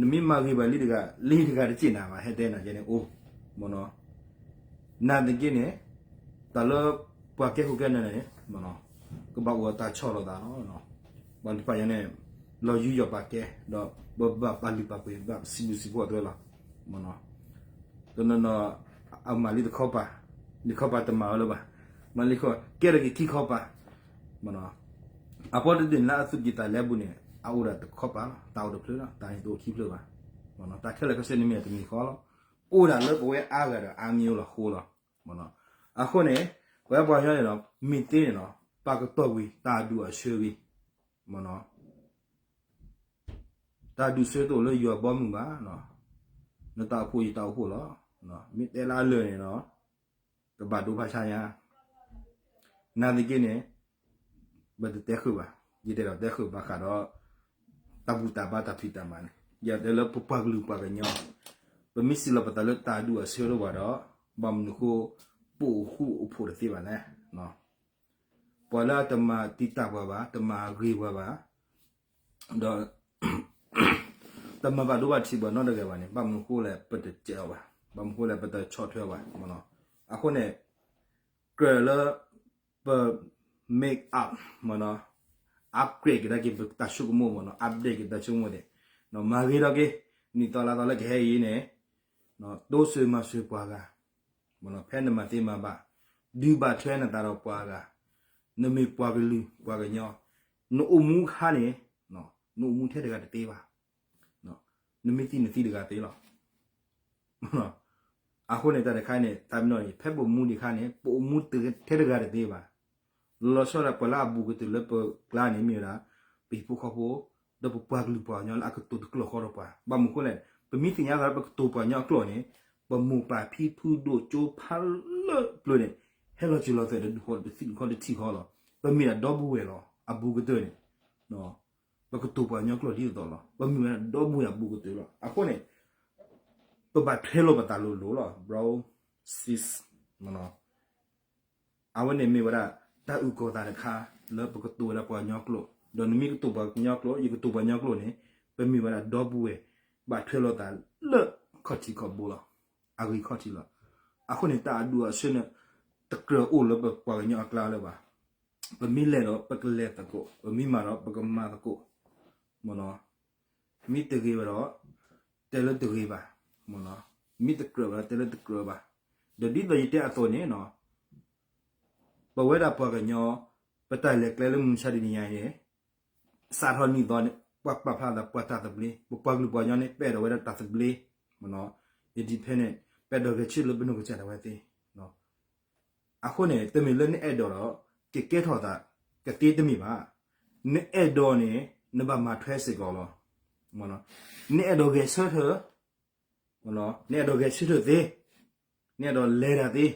နမ့ၢ်မၤဂ့ၤဘၣ်လံတဂၤ လံတဂၤတစ့ၢ်နၤဘၣ် ဟဲတဲနၤကဲန့ၣ်အိၣ်, မ့ၢ်နီၤ. နာ်သက့န့ၣ် တၢ်လၢ ပှၤကဲခိၣ်ကဲနၢၤန့ၣ် ကဘၣ်အိၣ်တၢ်ဆီၣ်လီၤသးလီၤ. ပှၤတဖၣ်ညါန့ၣ် လီၤယူးယီၣ်ပာ်ကဲ ဒီးပဘၣ်ပာ်လုၢ်ပာ်ပှ့ၤဘၣ်စံးဘျုးစံးဖှိၣ်အသိးလီၤ. တနီၤနီၤ အမၤလံတခီပၤ, လံခီပၤတမၤဝဲလၢၤဘၣ်, မၤလံခီ ကဲထီၣ်က့ၤခံခီပၤ အပီတဒုးနလၢအသူၣ်ကံၢ်သးလဲပူၤန့ၣ် အအိၣ်ဒၣ်တခီပၤလီၤ, တၢ်အိၣ်တဖျၢၣ်လီၤ, တၢ်န့ၣ်တအိၣ်ခံဖျၢၣ်ဘၣ်. တၢ်ခဲလၢာ်ခဲဆ့န့ၣ်မ့ၢ်တမံၤဃီလီၤ. အိၣ်ဒၣ်လၢပဝဲအါဂၤဒီးအါမံၤအိၣ်လီၤဃိလီၤ. အဃိန့ၣ် ပဝဲပှၤကညီန့ၣ်ဒီး မ့ၢ်သ့န့ၣ်ဒီး ပာ်ကတီၢ်ကွံာ်တၢ်ဒူၣ်အဆၢဂ့ၤ, တၢ်ဒူၣ်ဆၢတအိၣ်လၢယွၤဘီမုၢ်ဘၣ်, နတၢ်အိၣ်ဖှိၣ်ယတၢ်အိၣ်ဖှိၣ်လီၤ. မ့ၢ်တဲလၢအလၢာ်န့ၣ်ဒီး ကဘၣ်ဒိဖးဆါညါ နာ်သက့န့ၣ် ပတတဲဃုာ်ဘၣ်, ယတဲဒီးတဲဃုာ်ဘၣ်ဃးဒီး တၢ်ဘူၣ်တၢ်ဘါတၢ်ဖံးတၢ်မၤန့ၣ် ယတဲလၢပပှၤကလုာ်ပှၤကညီ ပမ့ၢ်စံးလီၤပသးလၢတၢ်ဒူၣ်အဆၢတအိၣ်ဘၣ်ဒီး ဘၣ်မနုၤဃိ ပအိၣ်ဃူအိၣ်ဖိးတသ့ဘၣ်လဲၣ်. ပှၤလၢအတမၤတံာ်တာ်ပှၤဘၣ်, တမၤအဂ့ၤပှၤဘၣ်, ဒီး တမၤဘၣ်ဒိဘၣ်ထံးပှၤနီတဂၤဘၣ်န့ၣ် ဘၣ်မနုၤဃိလဲၣ် ပတစဲးအီၤဘၣ်, ဘၣ်မနုၤဃိလဲၣ် ပတဆီၣ်ထွဲအီၤဘၣ်. အဃိန့ၣ် ကြၢးလၢ ပ make up မ့ၢ်နီၤ upgrade ကဒါက့ၤပတၢ်ဆိကမိၣ်မ့ၢ်နီၤ update က့ၤပတၢ်ဆိကမိၣ်န့ၣ် မၤဂ့ၤထီၣ်က့ၤ နံၣ်သီလါသီလၢကဟဲအံၤန့ၣ် တိစၢၤမၤစၢၤပှၤဂၤ ဖဲနမၤသ့မၤဘၣ် ဒုးဘၣ်ထွဲနသးဒီးပှၤဂၤ နမ့ၢ်ပှၤကလုာ်ပှၤကညီ နအိၣ်မူခါန့ၣ် နအိၣ်မူထဲတဂၤတသ့ဘၣ် နမ့ၢ်သံနသံတဂၤသ့လီၤ. အဃိန့ၣ် တၢ်တခါန့ၣ် တၢ်မနီၤန့ၣ် ဖဲပအိၣ်မူဒံးခါန့ၣ် ပအိၣ်မူထဲတဂၤတသ့ဘၣ်. လီၤဆီဒၣ်ပှၤလၢအဘူးကတၢၢ်လၢပကျါန့ၣ် မ့ၢ်ဝဲဒၣ် ပဟံၣ်ဖိဃီဖိ ဒီးပပှၤကလုာ်ပှၤကညီလၢအကတိၤတကျိာ်ဃီဒီးပှၤ ဘၣ်မနုၤဃိလဲၣ် ပမ့ၢ်သ့ၣ်ညါသးလၢပကတိၤပှၤကညီအကျိာ်န့ၣ် ပမိၢ်ပၢ်ဖံဖုဒိၣ်ကၠိဖးလၢပျၢၤန့ၣ် ဟဲလီၤစၢၤလီၤသွဲၣ်တဒူၣ်ဃီတထံၣ်ဃီတထံၣ်ဃီလီၤ. ပမ့ၢ်ဒၣ်ဒီပုၢ်ဝဲၢ်လီၤ အဘူးကတၢၢ်န့ၣ် ပကတိၤပှၤကညီကျိာ်ဒ်သိးသိးလီၤ. ပမ့ၢ်ဝဲဒၣ်ဒီပုၢ်ဝဲၢ်အဘူးကတၢၢ်လီၤ. အဃိန့ၣ် ပဘၣ်ထွဲလိာ်ပသးလိၤလိၤလီၤ bro sis မ့ၢ်နီၤ အဝဲန့ၣ်မ့ၢ်ဝဲဒၣ် တၢ်အုၣ်ကီၤသးတခါ လၢပကတိၤဝဲဒၣ်ပှၤကညီကျိာ် ဒီးနမ့ၢ်ကတိၤပှၤကညီကျိာ် ယကတိၤပှၤကညီကျိာ်န့ၣ် ပမ့ၢ်ဝဲဒၣ်ဒီပုၢ်ဝဲၢ် ဘၣ်ထွဲလိာ်သးလၢခီၣ်ထံးခီၣ်ဘိလီၤ. အဂ့ၤခီၣ်ထံးလီၤ. အဃိန့ၣ် တၢ်အဒူၣ်အဆၢန့ၣ် တကြၢးအိၣ်လၢပပှၤကညီအကျါလၢၤဘၣ်. ပမ့ၢ်လဲၤဒီး ပကလဲၤသကိး, ပမ့ၢ်မၤဒီး ပကမၤသကိး မ့ၢ်နီၤ မ့ၢ်တဂ့ၤဝဲဒီး တဲလၢတဂ့ၤဘၣ် မ့ၢ်နီၤ မ့ၢ်တကြၢးဝဲဒီး တဲလၢတကြၢးဘၣ်. ဒီးဒ်သိးယတဲအသိးန့ၣ်နီၤ ပဝဲဒၣ်ပှၤကညီ ပတၢ်လဲၤကျဲလၢမုၢ်မဆါတနံၤညါအံၤန့ၣ် စးထီၣ်နံၣ်သီန့ၣ် ပှၤပာ်ဖျါသးပှၤတၢ်သဘျ့ ပပှၤကလုာ်ပှၤကညီန့ၣ် ပအဲၣ်ဒိးဝဲဒၣ်တၢ်သဘျ့ မ့ၢ်နီၤ ယဒံးဖဲန့ၣ် ပအဲၣ်ဒိးဂဲၤဆၢထၢၣ်လၢပနီၢ်ကစၢ်ဒၣ်ဝဲသ့ အဃိန့ၣ် တမ့ၢ်လၢနအဲၣ်ဒိးဒီး ကကဲထီၣ်သး ကသ့တမ့ၢ်ဘၣ်. နအဲၣ်ဒိးန့ၣ် နဘၣ်မၤထွဲစ့ၢ်ကီးလီၤ. နအဲၣ်ဒိးဂဲၤဆၢထၢၣ်, နအဲၣ်ဒိးဂဲၤဆၢထၢၣ်သ့, နအဲၣ်ဒိးလဲၤတၢ်သ့,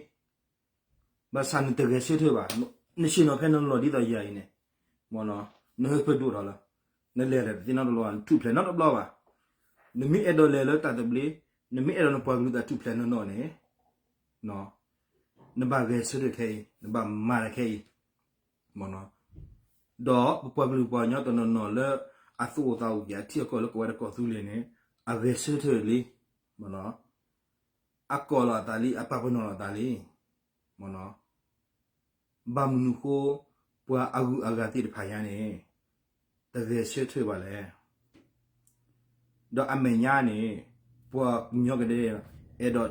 ဘၣ်ဆၣ်နတဂဲၤဆၢထၢၣ်ဘၣ်, နဆ့ၣ်နီၤဖဲနလီၢ်ဒ်သိးယၤအံၤန့ၣ်, နဟၢဖၢဒိၣ်ထီၣ်လၢ နလဲၤတၢ်တသ့နီတဘျီဘၣ်, နထူၣ်ဖျဲးနီတဘျီဘၣ်. နမ့ၢ်အဲၣ်ဒိးလဲၤလၢတၢ်သဘျ့, နမ့ၢ်အဲၣ်ဒိးနပှၤကလုာ်တၢ်ထူၣ်ဖျဲးနီၢ်နီၢ်န့ၣ် နဘၣ်ဂဲၤဆၢထၢၣ်ခဲအံၤ, နဘၣ်မၤတၢ်ခဲအံၤ, မ့ၢ်နီၤ, ဒီးပပှၤကလုာ်ပှၤကညီတနီၤနီၤလၢ အသူၣ်အိၣ်သးအိၣ်က့ၤအထံအကီၢ်လၢကဝဲၤတကီၢ်သူလ့ၤန့ၣ် အဂဲၤဆၢထၢၣ်လံ, မ့ၢ်နီၤ, အကိးလီၤအသးလံ, အပာ်ပနီၣ်လီၤအသးလံ, မ့ၢ်နီၤ, ဘၣ်မနုၤဃိ ပှၤအဂုၤအဂၤသ့ၣ်တဖၣ်ညါန့ၣ် တဂဲၤဆၢထၢၣ်ဘၣ်လဲၣ်. ဒီးအမဲာ်ညါန့ၣ် ပှၤကညီကဒဲ အဲၣ်ဒိး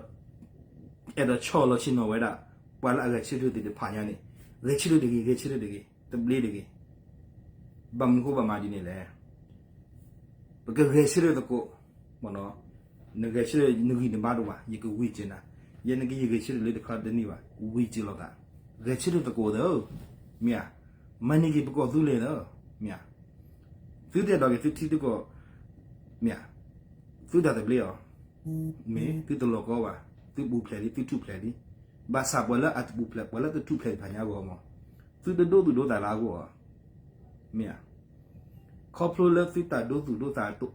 အဲၣ်ဒိးဆီၣ်လီၤဆ့ၣ်နီၤဝဲဒၣ် ပှၤလၢအဂဲၤဆၢထၢၣ်သ့ၣ်တဖၣ်ညါန့ၣ် ဂဲၤဆၢထၢၣ်တဂ့ၤ, ဂဲၤဆၢထၢၣ်တဂ့ၤ, သဘျ့တဂ့ၤ. ဘၣ်မနုၤဃိဘၣ်မၤဒ်န့ၣ်လဲၣ်. ပကဂဲၤဆၢထၢၣ်သကိး, မ့ၢ်နီၤ, နဂံၢ်နဘါတအိၣ်ဘၣ်, ယကဝံၤစၢၤနၤ, ယဲန့ၣ်က့ယဂဲၤဆၢထၢၣ်လၢတခါတနံၣ်ဘၣ်, ဝံၤစၢၤလိာ်သး, ဂဲၤဆၢထၢၣ်သကိးသၢ, မ့ၢ်ဧါ, မၤန့ၢ်က့ၤပကီၢ်သူလ့ၤသၢ, မ့ၢ်ဧါ. သုတအဲၣ်ဒိးက့ၤသုထံသုကီၢ်, မ့ၢ်ဧါ, သုတၢ်သဘျ့အီၤ, မ့ၢ်သုတလီၤကီဘၣ်, သုပူၤဖျဲးလံ, သုထူၣ်ဖျဲးလံ. ဘၣ်ဆၣ်ပှၤလၢအတပူၤဖျဲး, ပှၤလၢတထူၣ်ဖျဲးတဖၣ်ညါအဂီၢ်မး, သုတဒိသူၣ်ဒိသးလၢအဂီၢ်အီၤ, မ့ၢ်ဧါ. ခီဖျိလၢသုတၢ်ဒိသူၣ်ဒိသးအသိး,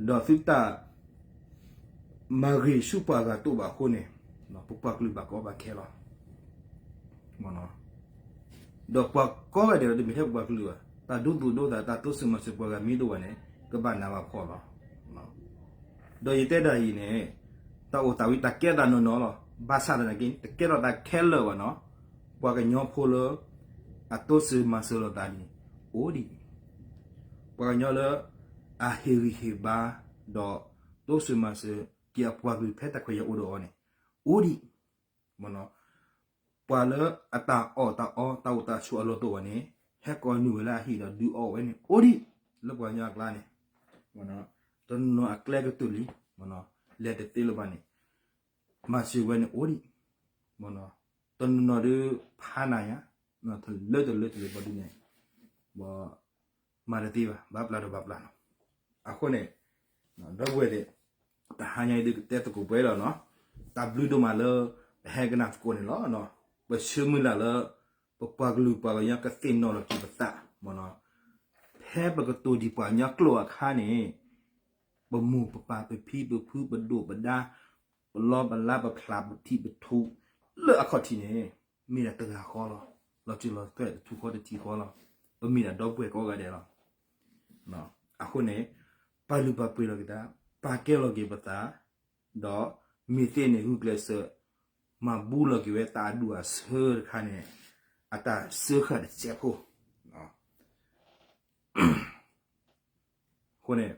ဒီးသုတၢ် မၤဂ့ၤဆူပှၤဂၤတအိၣ်ဘၣ်အဃိန့ၣ်, ပပှၤကလုာ်ဘၣ်ကီဘၣ်ခဲလီၤ. ဒီးပှၤကိးဂၤဒဲးလီၤ တမ့ၢ်ထဲပပှၤကလုာ်ဘၣ်, တၢ်ဒိသူၣ်ဒိသး တၢ်တိစၢၤမၤစၢၤပှၤဂၤမ့ၢ်တအိၣ်ဘၣ်န့ၣ် ကဘၣ်နးဘၣ်ဖှီၣ်လီၤ. ဒီးယတဲဒ်အံၤန့ၣ်, တၢ်အိၣ်သးဝံၤတၢ်ကဲသးနီၢ်နီၢ်လီၤ. ဘၣ်ဆၣ်သနာ်က့ တကဲထီၣ်သးခဲလၢာ်ဘၣ်နီၤ. ပှၤကညီဖိလၢ အတိစၢၤမၤစၢၤလိာ်သးန့ၣ် အိၣ်ဒံး, ပှၤကညီလၢ အဟ့ၣ်ဂံၢ်ဟ့ၣ်ဘါ ဒီးတိစၢၤမၤစၢၤက့ၤအပှၤကလုာ်ဖဲတၢ်ခွဲးအံၤအိၣ်ဒီးအီၤန့ၣ် အိၣ်ဒံး, မ့ၢ်နီၤ, ပှၤလၢအတၢ်အီၣ်တၢ်အီ တၢ်အိၣ်တၢ်ဆိးအလီၢ်တအိၣ်ဘၣ်န့ၣ် ဟဲကိးနုာ်ဝဲလၢအဟံၣ်ဒီးဒုးအီၣ်ဝဲန့ၣ် အိၣ်ဒံး, လၢပှၤကညီအကျါန့ၣ်, တနီၤနီၤအကျဲကတုၤလံ, လဲၤတသ့လၢၤဘၣ်န့ၣ် မၤစၢၤဝဲန့ၣ်အိၣ်ဒံး, တနီၤနီၤဒုးဖးနးညါ, တလၢတလၢတလၢပှၤဒုးန့ၣ်, ဘၣ် မၤတသ့ဘၣ် ဘၣ်ပျၢ်ဒီးဘၣ်ပျၢ်လီၤ. အဃိန့ၣ် ဒီပုၢ်ဝဲၢ်သ့ၣ်, တဟါညါအံၤဒုးကတဲသကိးပှဲၤလီၤနီၤ, တၢ်ဘျုးဒိၣ်မးလၢ ပဟဲကနၣ်သကိးန့ၣ်လီၤ. ပဆၢမုၢ်လၢ်လၢ ပပှၤကလုာ်ပှၤကညီကသ့ၣ်နီၣ်လီၤက့ၤပသး, မ့ၢ်နီၤ, ဖဲပကတိၤဒံးပှၤကညီကျိာ်အခါန့ၣ် ပမိၢ်ပပၢ်ပဖံပဖုပဒိၣ်ပဒါ ပလီပလါပဖျးပထံၣ်ပထူၣ် လၢအခီၣ်ထံးန့ၣ် မ့ၢ်ဒၣ်တဂၤဃီလီၤ. လီၤတံၢ်လီၤဆဲးတထူၣ်ဃီတထံၣ်ဃီလီၤ. ပမ့ၢ်ဒၣ်ဒီပုၢ်ဝဲၢ်ကိးဂၤဒဲးလီၤ. အဃိန့ၣ် ပာ်လုၢ်ပာ်ပှ့ၤလီၤက့ၤသး, ပာ်ကဲလီၤက့ၤပသး, ဒီးမ့ၢ်သ့န့ၣ်ဂုာ်ကျဲးစၢး မၤဘူလီၤက့ၤဝဲတၢ်အဒူၣ်အဆၢတခါန့ၣ် အတၢ်စၢဃာ်တစဲးဖိ အဃိန့ၣ်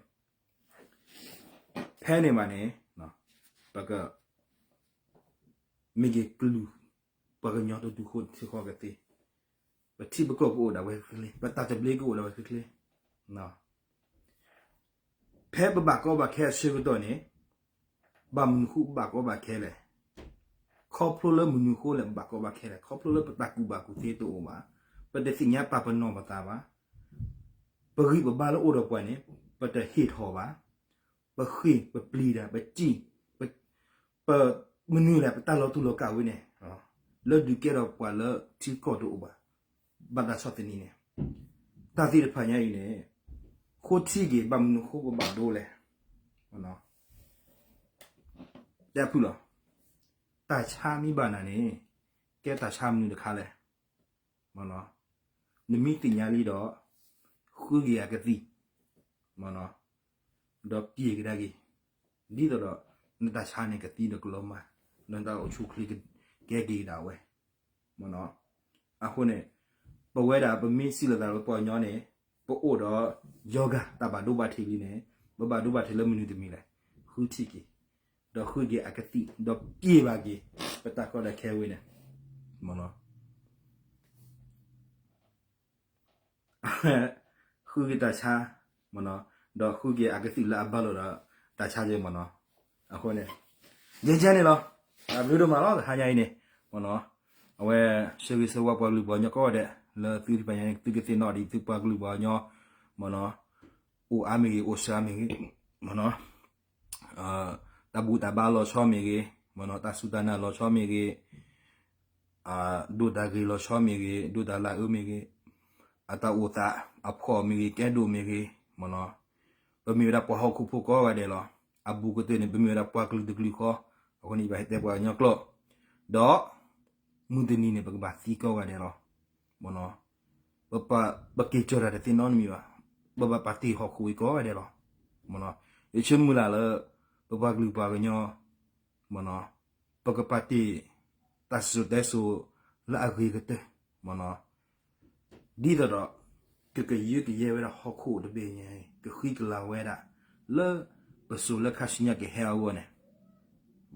ဖဲန့ၣ်ဘၣ်န့ၣ် ပက မ့ၢ်က့ၤကလုာ် ပှၤကညီတဒူၣ်ဃိတထံဃီကသ့, ပထံပကီၢ်ကအိၣ်ဒၣ်ဝဲချ့ချ့, ပတၢ်သဘျ့ကအိၣ်ဒၣ်ဝဲချ့ချ့, ဖဲပဘၣ်ကီဘၣ်ခဲအဆၢကတီၢ်န့ၣ် ဘၣ်မနုၤဃိဘၣ်ကီဘၣ်ခဲလဲၣ်. ခီဖျိလၢမနုၤဃိလဲၣ် ဘၣ်ကီဘၣ်ခဲလဲၣ်. ခီဖျိလၢပတၢ်ကူၣ်ဘၣ်ကူၣ်သ့တအိၣ်ဘၣ်, ပတသ့ၣ်ညါပာ်ပနီၣ်ပသးဘၣ်, ပဂံၢ်ပဘါလၢအိၣ်ဒီးပှၤန့ၣ် ပတဟ့ၣ်ထီၣ်ဘၣ်, ပဃ့ၢ်ပပျံၤတၢ် ပစံၣ် ပ ပမနုၤလဲၣ် ပတၢ်လီၤတူာ်လီၤကာ်ဝဲန့ၣ် လၢဒုးကဲထီၣ်ပှၤလၢထံကီၢ်တအိၣ်ဘၣ်, ဘၣ်တၢ်ဆီၣ်သနံးန့ၣ် တၢ်သ့ၣ်တဖၣ်ညါအံၤန့ၣ် ဃိထံက့ၤ ဘၣ်မနုၤဃိပဘၣ်ဒိလဲၣ်. တဲဖုၣ်လီၤ, တၢ်ဆါမ့ၢ်ဘၣ်နၤန့ၣ် ကဲတၢ်ဆါမနုၤတခါလဲၣ်. နမ့ၢ်သ့ၣ်ညါလံဒီး ဃုက့ၤအကသံၣ် ဒီးက့ၤကဒါက့ၤ ဒ်သိးဒီး နတၢ်ဆါန့ၣ်ကသံဒီးကလီၤမၢ်, ဒီးနတၢ်အိၣ်ဆူၣ်အိၣ်ချ့ကဲက့ၤကဒါဝဲ အဃိန့ၣ် ပဝဲဒၣ်ပမ့ၢ်စံးလိာ်သးလၢပှၤကညီန့ၣ် ပအိၣ်ဒီးယီၤဂၤတၢ်ဘၣ်ဒိဘၣ်ထံးလံန့ၣ် ပဘၣ်ဒိဘၣ်ထံးလၢမနုၤတမံၤလဲၣ်. ဃုထံၣ်က့ၤ ဒီးဃုက့ၤအကသံၣ် ဒီးက့ၤဘၣ်က့ၤ ပတၢ်ကီတၢ်ခဲဝဲန့ၣ် ဃုက့ၤတၢ်ဆါ ဒီးဃုက့ၤအကသံၣ်လၢအဘၣ်လိာ်ဒီးတၢ်ဆါက့ၤမ့ၢ်နီၤ. အဃိန့ၣ် ယဲကဲန့ၣ်လီၤ. တၢ်ဘျုးဒိၣ်မးလီၤ တဟါညါအံၤန့ၣ် မ့ၢ်နီၤ. အဝဲဆၢဂ့ၤဆၢဝါပှၤကလုာ်ပှၤကညီကိးဂၤဒဲး လၢသုတဖၣ်ညါန့ၣ် သုကသ့ၣ်နီၣ်ဒံးသုပှၤကလုာ်ပှၤကညီ မ့ၢ်နီၤ. အိၣ်အါမ့ၢ်ဂ့ၤ အိၣ်စှၤမ့ၢ်ဂ့ၤ မ့ၢ်နီၤ. တၢ်ဘူၣ်တၢ်ဘါလီၤဆီမ့ၢ်ဂ့ၤ မ့ၢ်နီၤ, တၢ်စူၢ်တၢ်နာ်လီၤဆီမ့ၢ်ဂ့ၤ, ဒိၣ်တၢ်ဂ့ၤလီၤဆီမ့ၢ်ဂ့ၤ, ဒိၣ်တၢ်လၢအအၢမ့ၢ်ဂ့ၤ, အတၢ်အိၣ်သးအဖှီၣ်မ့ၢ်ဂ့ၤ ကဲဒိၣ်မ့ၢ်ဂ့ၤ မ့ၢ်နီၤ, ပမ့ၢ်ဝဲဒၣ်ပှၤဟီၣ်ခိၣ်ဖိကိးဂၤဒဲးလီၤ. အဘူးကတၢၢ်န့ၣ် ပမ့ၢ်ဝဲဒၣ်ပှၤကလုာ်တကလုာ်ဃီ, အဃိန့ၣ် ယဘၣ်ဟဲတဲပှၤကညီကျိာ်, ဒီး မုၢ်တနံၤန့ၣ် ပကဘၣ်သံကိးဂၤဒဲးလီၤ. မ့ၢ်နီၤ, ပက့ၤကၠီၢ်တၢ်တသ့နီတမံၤဘၣ်, ပဘၣ်ပာ်တ့ၢ်ဟီၣ်ခိၣ်ဝံၤကိးဂၤဒဲးလီၤ. မ့ၢ်နီၤ, ယဆၢမုၢ်လၢ်လၢ ပပှၤကလုာ်ပှၤကညီ မ့ၢ်နီၤ, ပကပာ်တ့ၢ် တၢ်စံၣ်စိၤတဲစိၤလၢအဂ့ၤကတၢၢ် မ့ၢ်နီၤ, ဒ်သိးဒီး ကကယၢကယဲဝဲဒၣ်ဟီၣ်ခိၣ်တဘ့ၣ်ညါအံၤ ကဃံကလၤဝဲဒၣ် လၢပစိၤလၢခါဆူညါကဟဲအဂီၢ်န့ၣ်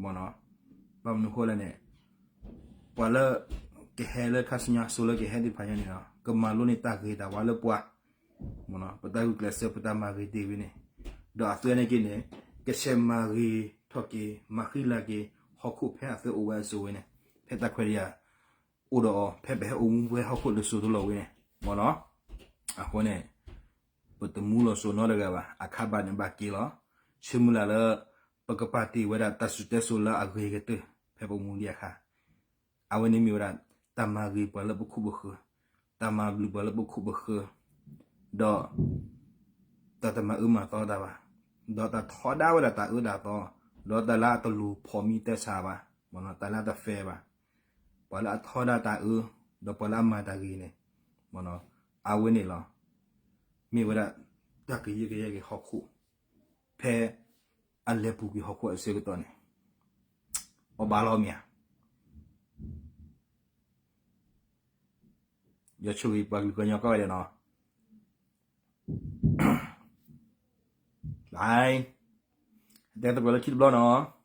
မ့ၢ်နီၤ, ဘၣ်မနုၤဃိလဲၣ်န့ၣ် ပှၤလၢ ကဟဲလၢခါဆူညါ စိၤလၢကဟဲသ့ၣ်တဖၣ်ညါန့ၣ်ဒီး ကမၤလိန့ၢ်တၢ်ဂ့ၤတၢ်ဝါလၢပှၤ မ့ၢ်နီၤ, ပတၢ်ဂုာ်ကျဲးစၢး ပတၢ်မၤဂ့ၤတ့ၢ်ဝဲန့ၣ်, ဒီးအသွဲန့ၣ်က့န့ၣ် ကဆဲးမၤဂ့ၤထီၣ်က့ၤ မၤဃံလၤက့ၤ ဟီၣ်ခိၣ်ဖဲအသၢအိၣ်ဝဲအစိၤဝဲန့ၣ်, ဖဲတၢ်ခွဲးတၢ်ယာ် အိၣ်ဒီးအီၤ ဖဲပဟဲအိၣ်မူဝဲဟီၣ်ခိၣ်တစိၤတလီၢ်ဝဲန့ၣ် မ့ၢ်နီၤ, အဃိန့ၣ် ပတမူလီၤစိၤနီတဂၤဘၣ်, အခါဘၣ်န့ၣ်ဘၣ်က့ၤလီၤ, ဆၢမုၢ်လၢ်လၢ ပကပာ်တ့ၢ်ဝဲဒၣ်တၢ်စံၣ်စိၤတဲစိၤလၢအဂ့ၤကတၢၢ် ဖဲပမူဒံးအခါ အဝဲန့ၣ်မ့ၢ်ဝဲဒၣ် တၢ်မၤဂ့ၤပှၤလၢပခိၣ်ပဃၢၤ, တၢ်မၤဘျုးပှၤလၢပခိၣ်ပဃၢၤ, ဒီး တၢ်တမၤအၢမၤသီတၢ်ဘၣ်, ဒီးတၢ်ထီဒါဝဲဒၣ်တၢ်အၢတၢ်သီ, ဒီးတၢ်လၢအတလိၤဖိးမံတဲဆါဘၣ်, မ့ၢ်နီၤ, တၢ်လၢအတfairဘၣ်, ပှၤလၢအထီဒါတၢ်အၢ, ဒီးပှၤလၢအမၤတၢ်ဂ့ၤန့ၣ်, မ့ၢ်နီၤ, အဝဲန့ၣ်လီၤ. မ့ၢ်ဝဲဒၣ် တၢ်ကယၢကယဲက့ၤဟီၣ်ခိၣ်, ဖဲ အလဲၤပူၤကွံာ်ဟီၣ်ခိၣ်အဆၢကတီၢ်န့ၣ်, အီၣ်ဘၣ်လီၤမ့ၢ်ဧါ. ယဆိၣ်ဂ့ၤပှၤကလုာ်ကညီကိးဂၤဒဲးနီၤ. ဘၣ်, တဲသကိးလၢခံတဘျီနီၤ.